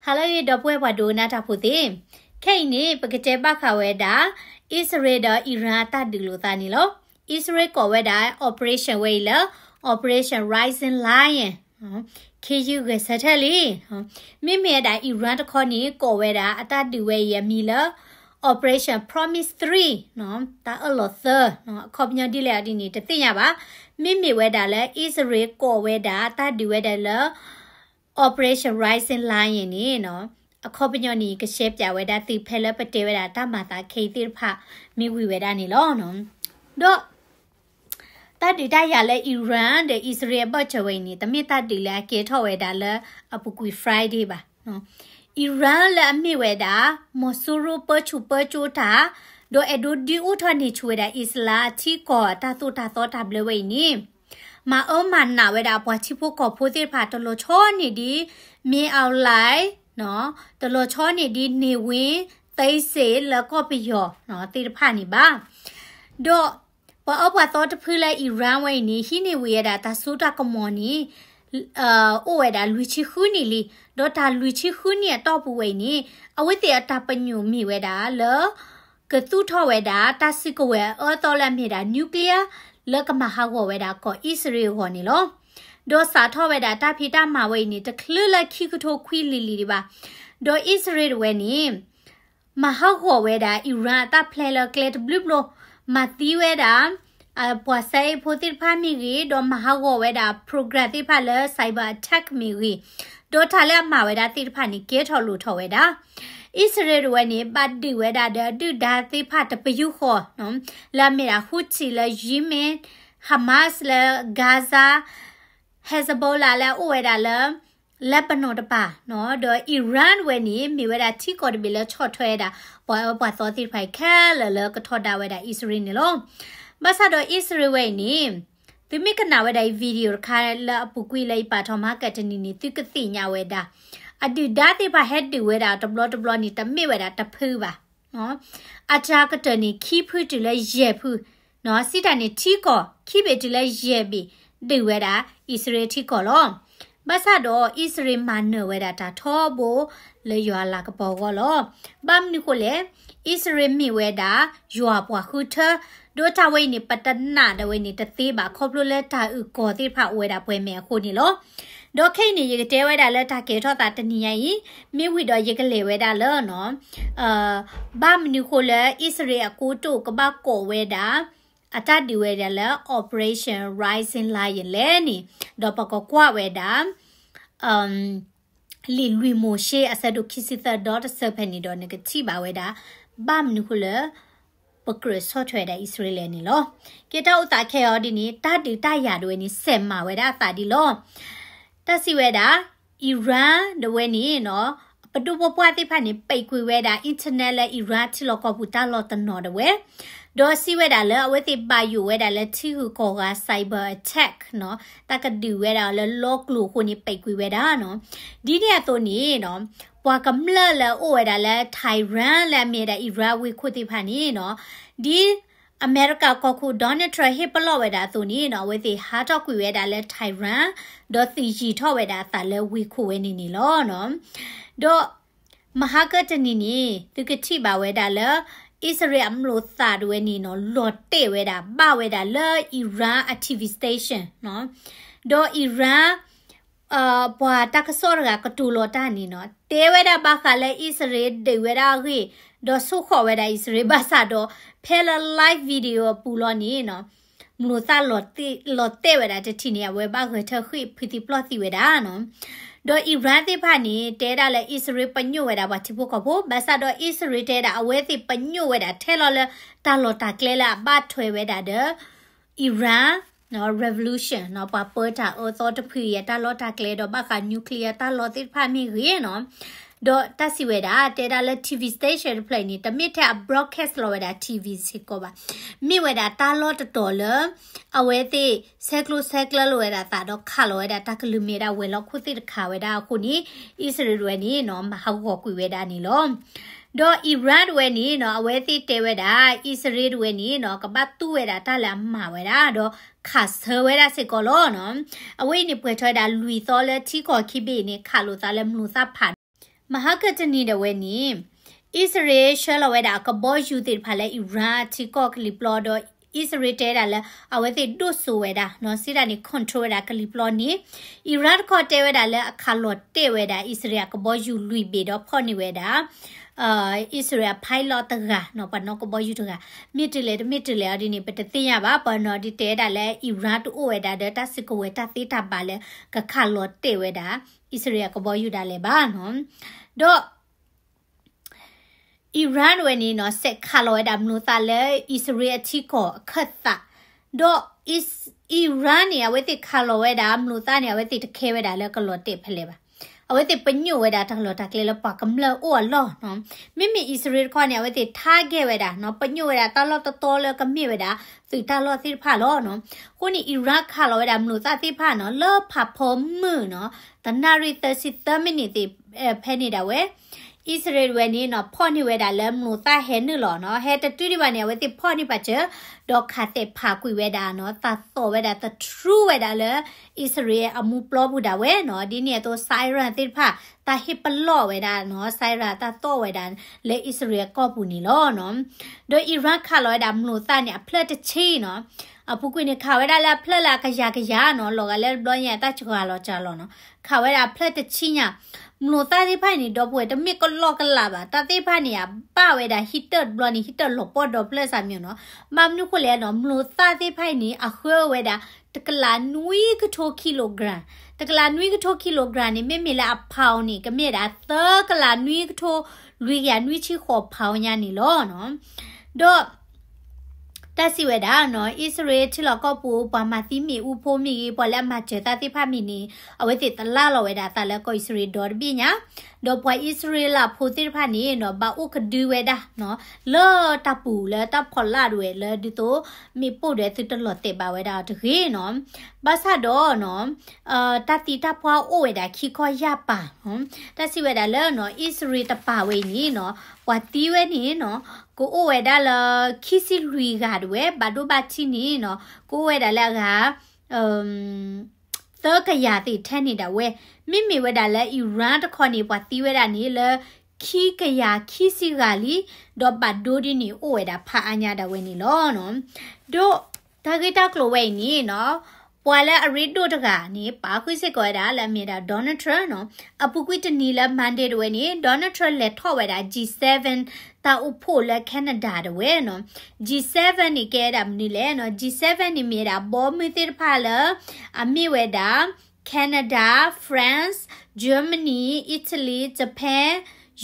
ဟါလၢအဂ့ၤ ဒီပုၢ်ဝဲၢ်ပှၤဒိကနၣ်တၢ်ဖိသ့ၣ်, ခဲအံၤန့ၣ် ပကတဲဘၣ်ဃးဝဲဒၣ် အံၣ်စရ့လးဒီးအံၣ်ရၣ်အတၢ်ဒုးလိာ်သးန့ၣ်လီၤ. အံၣ်စရ့လးကိးဝဲဒၣ် operation ဝဲအံၤလၢ Operation Rising Lion, ခ့ယုၢ်ဂဲၤဆၢထၢၣ်လံ. မ့မ့ၢ်ဝဲဒၣ်အံၣ်ရၣ်တခီန့ၣ် ကိးဝဲဒၣ်အတၢ်ဒုးဝဲအံၤအမံၤလၢ Operation Promise three, တၢ်အၢၣ်လီၤသၢ, အခီပညီဒ်လဲၣ်အီၤဒ်န့ၣ် တသ့ၣ်ညါဘၣ်. မ့မ့ၢ်ဝဲဒၣ်လၢအံၣ်စရ့လးကိးဝဲဒၣ်တၢ်ဒုးဝဲဒၣ်လၢ Operation Rising Lion န့ၣ်, အခီပညီန့ၣ် ကရှဲပၠးဝဲဒၣ်သုဖဲလၢပတဲဝဲဒၣ်တၢ်မၤသးခဲအံၤသ့ၣ်တဖၣ် မ့ၢ်ဝံၤဝဲဒၣ်န့ၣ်လီၤ. ဒီး တၢ်ဒုးတၢ်ယၤလၢအံၣ်ရၣ်ဒီးအံၣ်စရ့လးအဘၢၣ်စၢၤဝဲအံၤန့ၣ် တမ့ၢ်တၢ်ဒုးလၢအကဲထီၣ်ဝဲဒၣ်လၢအပူၤကွံာ် Friday ဘၣ်. အံၣ်ရၣ်လၢအမ့ၢ်ဝဲဒၣ် မီၤစိရိၤပၢဆူၣ်ပၢကၠိတၢ်, ဒီးအဲၣ်ဒိးဒုးအိၣ်ထီၣ်န့ၢ်ဆူၣ်ဝဲဒၣ်အံၣ်စရ့လးအထံကီၢ်အတၢ်သိၣ်တၢ်သီတၢ်ဘျၢဝဲအံၤန့ၣ်, မၤအၢမၤနးဝဲဒၣ်အပှၤထံဖိကီၢ်ဖိသ့ၣ်တဖၣ် တလီၤဆီန့ၢ်ဒ် မ့အီၣ်လဲၣ်, တလီၤဆီန့ၢ်ဒ် နေဝင်း, သိန်းစိန် လၢကီၢ်ပယီၤသ့ၣ်တဖၣ်န့ၣ်ဘၣ်. ဒီးပှၤအၢပှၤသီတဖုလၢအံၣ်ရၣ်ဝဲအံၤန့ၣ် ဟံးန့ၢ်ဝံၤဝဲဒၣ်တၢ်စိတၢ်ကမီၤန့ၣ် အိၣ်ဝဲဒၣ်လွံၢ်ဆံဃုနံၣ်လံ. ဒီးတၢ်လွံၢ်ဆံဃုနံၣ်အတီၢ်ပူၤဝဲအံၤန့ၣ် အဝဲသ့ၣ်အတၢ်ပညိၣ်မ့ၢ်ဝဲဒၣ်လၢ ကသူၣ်ထီၣ်ဝဲဒၣ်တၢ်စုကဝဲၤအအၢသီလၢအမ့ၢ်ဒၣ် nuclear လၢကမၤဟးဂီၤဝဲဒၣ်ကီၢ်အံၣ်စရ့လးအဂီၢ်န့ၣ်လီၤ. ဒီးစးထီၣ်ဝဲဒၣ်တၢ်ဖံးတၢ်မၤဝဲအံၤန့ၣ် တချုးလၢခံကထိခွံလံၤလံၤဒံးဘၣ်. ဒီးအံၣ်စရ့လးတဝဲန့ၣ် မၤဟးဂီၤဝဲဒၣ်အံၣ်ရၣ်အတၢ်ဖျဲလၢကျဲတဘျုးဘျီ, မၤသံဝဲဒၣ် ပှၤစဲအ့ၣ်ဖိသ့ၣ်တဖၣ်မ့ၢ်ဂ့ၤ, ဒီးမၤဟးဂီၤဝဲဒၣ် program သ့ၣ်တဖၣ်လၢ cyber attack မ့ၢ်ဂ့ၤ, ဒီးတၢ်လၢအမၤဝဲဒၣ်သ့ၣ်တဖၣ်န့ၣ် ကဲထီၣ်လိၣ်ထီၣ်ဝဲဒၣ်. အံၣ်စရ့လးတဝဲန့ၣ် ဘၣ်ဒုးဝဲဒၣ်ဒီးအဒုၣ်ဒါသ့ၣ်တဖၣ်တပယူာ်ဃီ, လၢအမ့ၢ်ဒၣ် Houthi လၢ Yemen, Hamas လၢ Gaza, Hezbollah လၢအအိၣ်ဝဲဒၣ်လၢ Lebanon တပၤ, ဒီးအံၣ်ရၣ်ဝဲန့ၣ် မ့ၢ်ဝဲဒၣ်ထံကီၢ်တဘ့ၣ်လၢဆီၣ်ထွဲဝဲဒၣ် ပှၤအၢပှၤသီသ့ၣ်တဖၣ်အံၤခဲလၢာ်လၢကထီဒါဝဲဒၣ်အံၣ်စရ့လးန့ၣ်လီၤ. ဘၣ်ဆၣ်ဒီးအံၣ်စရ့လးဝဲအံၤန့ၣ် သုမ့ၢ်ကနၣ်ဝဲဒၣ်အံၤ video တခါလၢအပူၤကွံာ်လၢယပာ်ထီၣ်မၤကတနံၤန့ၣ် သုကသ့ၣ်ညါဝဲဒၣ် အဒုၣ်ဒါသ့ၣ်တဖၣ်ဟဲဒုးဝဲဒၣ်တဘျီတဘျီန့ၣ် တမ့ၢ်ဝဲဒၣ်တဖုဘၣ်. အတၢ်ကတၢၢ်န့ၣ် ခံဖုတုၤလၢယဲၢ်ဖု, စံးတၢ်န့ၣ် ထံကီၢ်ခံဘ့ၣ်တုၤလၢယဲၢ်ဘ့ၣ် ဒုးဝဲဒၣ်အံၣ်စရ့လးထံကီၢ်လီၤ. ဘၣ်ဆၣ်ဒီးအံၣ်စရ့လးမၤနၢၤဝဲဒၣ်တၢ်ထီဘိလၢယွၤအလၤကပီၤအဂီၢ်လီၤ. ဘၣ်မနုၤဃိလဲၣ်, အံၣ်စရ့လးမ့ၢ်ဝဲဒၣ်ယွၤပှၤဃုထၢ, ဒီးတၢ်ဝဲအံၤန့ၣ် ပတနာ်ဒၣ်ဝဲန့ၣ်တသ့ဘၣ် ခီဖျိလၢတၢ်အုၣ်ကီၤသ့ၣ်တဖၣ်အိၣ်ဝဲဒၣ်ပှဲၤမဲာ်အဃိန့ၣ်လီၤ. ဒီးခဲအံၤန့ၣ် ယကတဲဝဲဒၣ်လၢတၢ်ကဲထီၣ်သးတနံၤညါအံၤ, မ့ၢ်ဝံၤဒီးယကလဲၤဝဲဒၣ်လၢ ဘၣ်မနုၤဃိလၢအံၣ်စရ့လးအကိတိာ်ကဘၣ်ကိးဝဲဒၣ် အတၢ်ဒုးဝဲဒၣ်လၢ Operation Rising Lion လဲၣ်န့ၣ်, ဒီးပကကွၢ်ဝဲဒၣ် လံာ်လွံၢ်မိၤၡ့အဆၢဒိၣ်ခံဆံသၢဒီတဆၢဖဲန့ၣ်ဒီး နကထံၣ်ဘၣ်ဝဲဒၣ် ဘၣ်မနုၤဃိလၢ ပကြၢးဆီၣ်ထွဲဝဲဒၣ်အံၣ်စရ့လးန့ၣ်လီၤ. ကဲတၢ်အိၣ်သးခဲအံၤဒ်န့ၣ် တၢ်ဒုးတၢ်ယၤတဝဲန့ၣ် စဲးမၤဝဲဒၣ်အသးဒ်လီၤ. တၢ်စံးဝဲဒၣ် အံၣ်ရၣ်တဝဲန့ၣ် ပဒိၣ်ပပှၢ်သ့ၣ်တဖၣ်န့ၣ် ပိတ်ကွံာ်ဝဲဒၣ် internet လၢအံၣ်ရၣ်ထံလီၢ်ကီၢ်ပူၤတၢ်လီၢ်တနီၤတဝဲ, ဒီးစံးဝဲဒၣ်လၢအဝဲသ့ၣ်ဘၣ်ယိၣ်ဝဲဒၣ်လၢထံဂုၤကီၢ်ဂၤ cyber attack တၢ်ကဒုးဝဲဒၣ်လၢလီကျိၤအဃိန့ၣ် ပိတ်ကွံာ်ဝဲဒၣ်. ဒ်န့ၣ်အသိးန့ၣ် ပှၤကမျၢၢ်လၢအအိၣ်ဝဲဒၣ်လၢ Tehran လၢအမ့ၢ်ဝဲဒၣ်အံၣ်ရၣ်ဝ့ၢ်ခိၣ်သ့ၣ်တဖၣ်န့ၣ် ဒ်အမဲရကၤကီၢ်ခိၣ် Donald Trump ဟ့ၣ်ပလီၢ်ဝဲဒၣ်အသိးန့ၣ် အဝဲသ့ၣ်ဟးထီၣ်ကွံာ်ဝဲဒၣ်လၢ Tehran ဒီးသံယံာ်ထီၣ်ဝဲဒၣ်အသးလၢဝ့ၢ်ခိၣ်ဝဲန့ၣ်န့ၣ်လီၤ. ဒီးမဟါကတနံၤန့ၣ် သုကထံၣ်ဘၣ်ဝဲဒၣ်လၢ အံၣ်စရ့လးအမျိာ်သၣ်တဝဲန့ၣ် လီၤတဲာ်ဝဲဒၣ် ဘၣ်ဝဲဒၣ်လၢအံၣ်ရၣ်အ TV station ဒီးအံၣ်ရၣ် ပှၤတၢ်ကစီၣ်တဂၤကတိၤလီၤတၢ်န့ၣ် တဲဝဲဒၣ်ဘၣ်ဃးလၢအံၣ်စရ့လးဒုးဝဲဒၣ်အဂ့ၢ် ဒီးဆိၣ်ဃီၤဝဲဒၣ်အံၣ်စရ့လးဘၣ်ဆၣ်ဒီး ဖဲလၢ live video အပူၤလီၤန့ၣ် မျိာ်သၣ်လီၤတဲာ်ဝဲဒၣ်တထံၣ်န့ၣ် အဝဲဘၣ်ဂဲၤထၢၣ်ဃ့ၢ်ဖုးသံပျီၢ်သံဝဲဒၣ်. ဒီးအံၣ်ရၣ်သ့ၣ်တဖၣ်န့ၣ် တဲဒၣ်လၢအံၣ်စရ့လးပညိၣ်ဝဲဒၣ်ပှၤထံဖိကီၢ်ဖိ ဘၣ်ဆၣ်ဒီးအံၣ်စရ့လးတဲဒၣ် အဝဲသ့ၣ်ပညိၣ်ဝဲဒၣ်ထဲလီၤလၢတၢ်လီၢ်တၢ်ကျဲလၢအဘၣ်ထွဲဝဲဒၣ်ဒီး Iran revolution ပှၤပၢတၢ်အၢသီတဖုအံၤအတၢ်လီၢ်တၢ်ကျဲဒီးဘၣ်ဃး nuclear တၢ်လီၢ်သ့ၣ်တဖၣ်မ့ၢ်ဂ့ၤ ဒီးတၢ်စံးဝဲဒၣ် တဲဒၣ်လၢ TV station တဖျၢၣ်အံၤန့ၣ် တမ့ၢ်ထဲအ broadcast လီၤဝဲဒၣ် TV စ့ၢ်ကီးဘၣ်. မ့ၢ်ဝဲဒၣ်တၢ်လီၢ်တတီၤလၢ အဝဲသ့ၣ်ဆဲးကျိးဆဲးကျၢလိာ်ဝဲဒၣ်သးဒီးခးလီၤဝဲဒၣ်တၢ်ကလုၢ်မ့ၢ်ဒၣ်ဝဲၤလီၢ်ခိၣ်သ့ၣ်တခါဝဲဒၣ်အဃိန့ၣ် အံၣ်စရ့လးတဝဲန့ၣ် မၤဟးဂီၤကွံာ်ဝဲဒၣ်န့ၣ်လီၤ. ဒီး Iran တဝဲန့ၣ် အဝဲသ့ၣ်တဲဝဲဒၣ် အံၣ်စရ့လးတဝဲန့ၣ် ကဘၣ်တူၢ်ဝဲဒၣ်တၢ်လၢအမၤဝဲဒၣ် ဒီးခးဆၢဝဲဒၣ်စ့ၢ်ကီးလီၤ. အဝဲအံၤန့ၣ် ပှဲၤထီၣ်ဝဲဒၣ်လွံၢ်သီလၢထံကီၢ်ခံဘ့ၣ်န့ၣ် ခးလိာ်သးလၢမျိာ်သၣ်ဖးဒိၣ် မဟါကတနံၤဒၣ်ဝဲန့ၣ် အံၣ်စရ့လးဆှၢလီၤဝဲဒၣ်အကဘီယူၤသ့ၣ်တဖၣ်လၢ Iran အထံကီၢ်ကလံၤပျီဒီး အံၣ်စရ့လးတဲဒၣ်လၢ အဝဲသ့ၣ်ဒိၣ်စိဝဲဒၣ်နီၤ စံးဒၣ်န့ၣ် control ဝဲဒၣ်ကလံၤပျီန့ၣ် Iran တခီတဲဝဲဒၣ်လၢအခးလီၤတဲာ်ဝဲဒၣ် အံၣ်စရ့လးအကဘီယူၤလွံၢ်ဘ့ၣ်ဒီးဖီၣ်န့ၢ်ဝဲဒၣ် အံၣ်စရ့လးအ pilot တဂၤနီၤ ပှၤနီၣ်ကဘီယူၤတဂၤ မ့ၢ်တုၤလဲၣ်တမ့ၢ်တုၤလဲၣ်အီၤဒ်န့ၣ် ပတသ့ၣ်ညါဘၣ် ပှၤနီၤဒ်တဲဝဲဒၣ်လၢ Iran တအိၣ်ဝဲဒၣ်ဒီးတၢ်စုကဝဲၤတၢ်သ့တၢ်ဘၣ်လၢ ကခးလီၤတဲာ်ဝဲဒၣ် အံၣ်စရ့လးအကဘီယူၤဒၣ်လဲာ်ဘၣ်နီၤ ဒီး Iran ဝဲန့ၣ်နီၤ စဲးခးလီၤဝဲဒၣ်မျိာ်သၣ်လၢအံၣ်စရ့လးအထံကီၢ်အခၢၣ်သး ဒီး Iran န့ၣ် အဝဲသ့ၣ်ခးလီၤဝဲဒၣ်မျိာ်သၣ်န့ၣ် အဝဲသ့ၣ်တခဲဝဲဒၣ်လၢကလီၤတဲာ်ဖဲလဲၣ်ဘၣ်. အဝဲသ့ၣ်ပညိၣ်ဝဲဒၣ်တၢ်လီၢ်တၢ်ကျဲလၢပှၤကမျၢၢ်အိၣ်အလီၢ်နီၤ. မ့မ့ၢ်အံၣ်စရ့လးတခီန့ၣ် အဝဲသ့ၣ် target ဝဲဒၣ်နီၤ ပညိၣ်ဝဲဒၣ်တၢ်လီၢ်တတီလၢကမ့ၢ်ဝဲဒၣ် သုးတၢ်လီၢ်သ့ၣ်တဖၣ်လီၤနီၤ. အဃိန့ၣ် Iran ခးလီၤဝဲဒၣ်မျိာ်သၣ်သ့ၣ်တဖၣ်နီၤ လၢဖးဖီမုၢ်နီၤ တနၣ်ရံၣ်သၢဆံသၢမံးနံးသ့ၣ် ဖဲန့ၣ်ဒၣ်ဝဲ အံၣ်စရ့လးဝဲန့ၣ်နီၤ ဖီၣ်န့ၢ်ဝဲဒၣ်လၢမျိာ်သၣ်ဟဲနုာ်လီၤနီၤ ဟဲတတုၤဒံးဘၣ်န့ၣ် အဝဲသ့ၣ်ဖီၣ်န့ၢ်ပာ်စၢၤ ဒီးခးသဲးဖးကွံာ်ဝဲဒၣ်နီၤ သးသီၣ်ဝဲဒၣ် သထြူဝဲဒၣ်လၢ အံၣ်စရ့လးအမူပျီပူၤဒၣ်ဝဲနီၤ ဒ်န့ၣ်အသိး siren သ့ၣ်တဖၣ် တၢ်ဟ့ၣ်ပလီၢ်ဝဲဒၣ်နီၤ siren တၢ်သီၣ်ဝဲဒၣ်လၢအံၣ်စရ့လးကီၢ်ပူၤန့ၣ်လီၤနီၤ. ဒီး Iran ခးလီၤဝဲဒၣ်မျိာ်သၣ်န့ၣ် အဖျၢၣ်တဆံနီၤ အပူၤကွံာ်န့ၣ် ခးဝဲဒၣ်လၢအဖျၢၣ်လၢအကယၤကယၤနီၤ လီၤဂာ်လၢတဘျီညါအတၢ်စှၤလီၤစှၤလီၤနီၤ ခးဝဲဒၣ်အဖျၢၣ်တဆံညါ မျိာ်သၣ်သ့ၣ်တဖၣ်အံၤန့ၣ် ဒီပုၢ်ဝဲၢ်တမ့ၢ်ကလီကလးဘၣ် တၢ်သ့ၣ်တဖၣ်န့ၣ် အဘၣ်ဝဲဒၣ် heater တဘျီန့ၣ် heater လီၤပှီၢ်ဒီဖျၢၣ်စၢ်မ့ၢ်နီၤ ဘၣ်မနုၤဃိလဲၣ်နီၤ မျိာ်သၣ်သ့ၣ်တဖၣ်အံၤန့ၣ် အဃၢဝဲဒၣ် တကလးနွံကထိ kilogram တကလးနွံကထိ kilogram န့ၣ် မ့မ့ၢ်လၢအ pound န့ၣ် ကမ့ၢ်ဒၣ်သၢကလးနွံကထိ လွံၢ်ကယၤနွံဆံဃိး pound ညါန့ၣ်လီၤနီၤ. ဒီး တၢ်စံးဝဲဒၣ်နီၤ အံၣ်စရ့လးထံလီၢ်ကီၢ်ပူၤ ပှၤမၤသံမ့ၣ်အူဖိမ့ၢ်ဂ့ၤ ပှၤလၢအမၤစၢၤတၢ်သ့ၣ်တဖၣ်မ့ၢ်ဂ့ၤန့ၣ် အဝဲသ့ၣ်တလၢ်လီၤဝဲဒၣ်အသးလၢကီၢ်အံၣ်စရ့လးဒီတဘ့ၣ်ညါ ဒီးပှၤအံၣ်စရ့လးဖိသ့ၣ်တဖၣ်န့ၣ်နီၤ ဘၣ်အိၣ်ကဒုဝဲဒၣ်နီၤ လၢတၢ်ပူၤလၢတၢ်ဖီလာ်ဒၣ်ဝဲလၢဒ်သိး မ့ၣ်ပိၢ်ဒီးသုတလီၤတဲာ်ဘၣ်ဝဲဒၣ်အီၤတဂ့ၤနီၤ. ဘၣ်ဆၣ်ဒီးနီၤ တၢ်သံတၢ်ပှၢ်အိၣ်ဝဲဒၣ်ခံခီယၢ်ပၤနီၤ တၢ်စံးဝဲဒၣ်လၢနီၤ အံၣ်စရ့လးတပၤဝဲအံၤန့ၣ်နီၤ ပှၤသံဝဲန့ၣ်နီၤ ကအိၣ်ဝဲဒၣ်လၢ ခံဆံလွံၢ်ဂၤဒၣ်ဝဲ ဘၣ်ဒိဘၣ်ထံးန့ၣ်နီၤ ကအိၣ်ဝဲဒၣ်လၢအဂၤ သၢကယၤသ့ၣ်ထဲန့ၣ်ဒၣ်ဝဲ မ့မ့ၢ်ဝဲဒၣ်လၢ Iran တခီန့ၣ် ပှၤသံဝဲဒၣ်န့ၣ်လၢ ခံကယၤခံဆံဂၤလံ ဒီးဘၣ်ဒိဒ်န့ၣ် အိၣ်ဝဲဒၣ်ဖးအါညါဒၣ်ဝဲန့ၣ်လီၤနီၤ. ဒီးတၢ်ဂ့ၢ်တၢ်ကျိၤဝဲအံၤန့ၣ်နီၤ ပှၤလၢအရ့ဒိၣ်တဂၤန့ၣ် ပာ်ဃုာ်စ့ၢ်ကီးဝဲဒၣ်လၢအမ့ၢ်ဒၣ် Donald Trump နီၤ. အပူၤကွံာ်တနံၤလၢ Monday ဒၣ်ဝဲန့ၣ် Donald Trump လဲၤထီၣ်ဝဲဒၣ် G seven တၢ်အိၣ်ဖှိၣ်လၢ Canada ဒၣ်ဝဲနီၤ. G seven န့ၣ်ကဲဝဲဒၣ်မနုၤလဲၣ်နီၤ. G seven န့ၣ်မ့ၢ်ဝဲဒၣ်ဘီမုၢ်သ့ၣ်တဖၣ်လၢ အမ့ၢ်ဝဲဒၣ် Canada, France, Germany, Italy, Japan,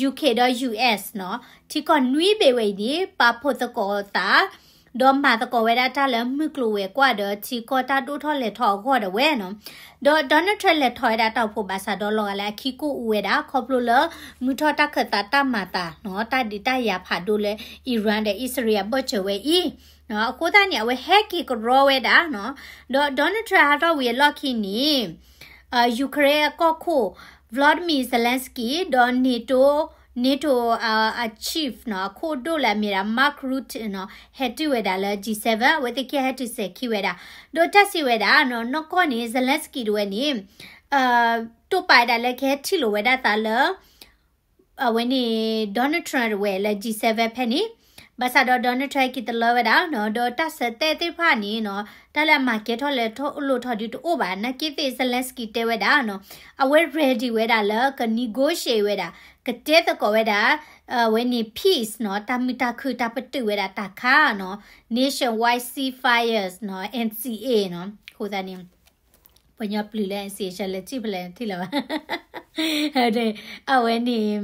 UK ဒီး US နီၤ. ထံကီၢ်နွံဘ့ၣ်ဝဲအံၤန့ၣ် ပာ်ဖှိၣ်သကိးအသး ဒီးမၤသကိးဝဲဒၣ်တၢ်လၢမုၢ်ကျိၤဝဲၤကွာ်ဒီး ထံကီၢ်တၢ်ဒိၣ်ထီၣ်လဲၤထီၣ်အဂီၢ်ဒၣ်ဝဲနီၤ. ဒီး Donald Trump လဲၤထီၣ်ဝဲဒၣ်တၢ်အိၣ်ဖှိၣ်ဘၣ်ဆၣ်ဒီးလီၤဂာ်လၢအခံကိၢ်အူဝဲဒၣ် ခီဖျိလၢ မုၢ်ထီၣ်တၢ်ခၢၣ်သးတၢ်မၤသးနီၤ တၢ်ဒုးတၢ်ယၤဖးဒိၣ်လၢ Iran ဒီး Israel အဘၢၣ်စၢၤဝဲအံၤ အဃိသတးန့ၣ် အဝဲဟဲက့ၤကရီဝဲဒၣ်နီၤ. ဒီး Donald Trump ဟးထီၣ်ဝံၤအလီၢ်ခံန့ၣ် Ukraine အကီၢ်ခိၣ် Volodymyr Zelensky ဒီး NATO NATO အ chief နီၤ အခိၣ်ဒိၣ်လၢအမ့ၢ်ဒၣ် Mark Rutte နီၤ ဟဲတုၤဝဲဒၣ်လၢ G seven အဝဲသ့ၣ်ခံဂၤဟဲတုၤစဲၤခံဝဲဒၣ် ဒီးတၢ်စံးဝဲဒၣ်နီၤ နီၢ်ကီၢ်န့ၣ် Zelensky တဝဲန့ၣ် တိာ်ပာ်ဝဲဒၣ်လၢကဟဲထံၣ်လိာ်ဝဲဒၣ်သးလၢ အဝဲန့ၣ် Donald Trump တဝဲလၢ G seven ဖဲန့ၣ် ဘၣ်ဆၣ်ဒီး Donald Trump က့ၤတလၢဝဲဒၣ်နီၤ ဒီးတၢ်ဆၢတဲာ်သ့ၣ်တဖၣ်န့ၣ်နီၤ တၢ်လၢအမၤကဲထီၣ်လဲၤထီၣ်လိၣ်ထီၣ်ဒုးတအိၣ်ဘၣ် နာ်က့သ့ၣ် Zelensky တဲဝဲဒၣ်နီၤ အဝဲ ready ဝဲဒၣ်လၢက negotiate ဝဲဒၣ် ကတဲသကိးဝဲဒၣ် အဝဲန့ၣ် peace နီၤ တၢ်မုာ်တၢ်ခုၣ်တၢ်ပတုာ်ဝဲဒၣ်တၢ်ခါနီၤ Nationwide Ceasefires နီၤ NCA နီၤ အဃိသတးန့ၣ် ပှၤညီပျုၤလၢ NCA လဲၤစံၣ်ဖဲလဲၣ်ထံၣ်လၢၤဘၣ် အဝဲန့ၣ်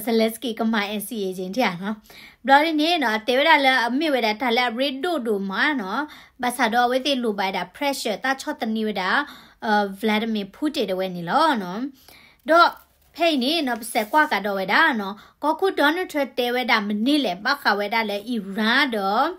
Zelensky ကမၤ NCA က့ၤထံၣ်ဧါနီၤ ဘျီဒ်န့ၣ်နီၤ တဲဝဲဒၣ်လၢအမ့ၢ်ဝဲဒၣ်တၢ်လၢအရ့ဒိၣ်ဒိၣ်မးနီၤ ဘၣ်ဆၣ်ဒီးအဝဲသ့ၣ်လိၣ်ဘၣ်ဝဲဒၣ် pressure တၢ်ဆီၣ်သနံးဝဲဒၣ် Vladimir Putin တဝဲန့ၣ်လီၤနီၤ ဒီးဖဲအံၤန့ၣ်နီၤ ပစဲးကွၢ်ကဒီးဝဲဒၣ်နီၤ ကီၢ်ခိၣ် Donald Trump တဲဝဲဒၣ်မနုၤလဲၣ် ဘၣ်ဃးဝဲဒၣ်လၢ Iran ဒီး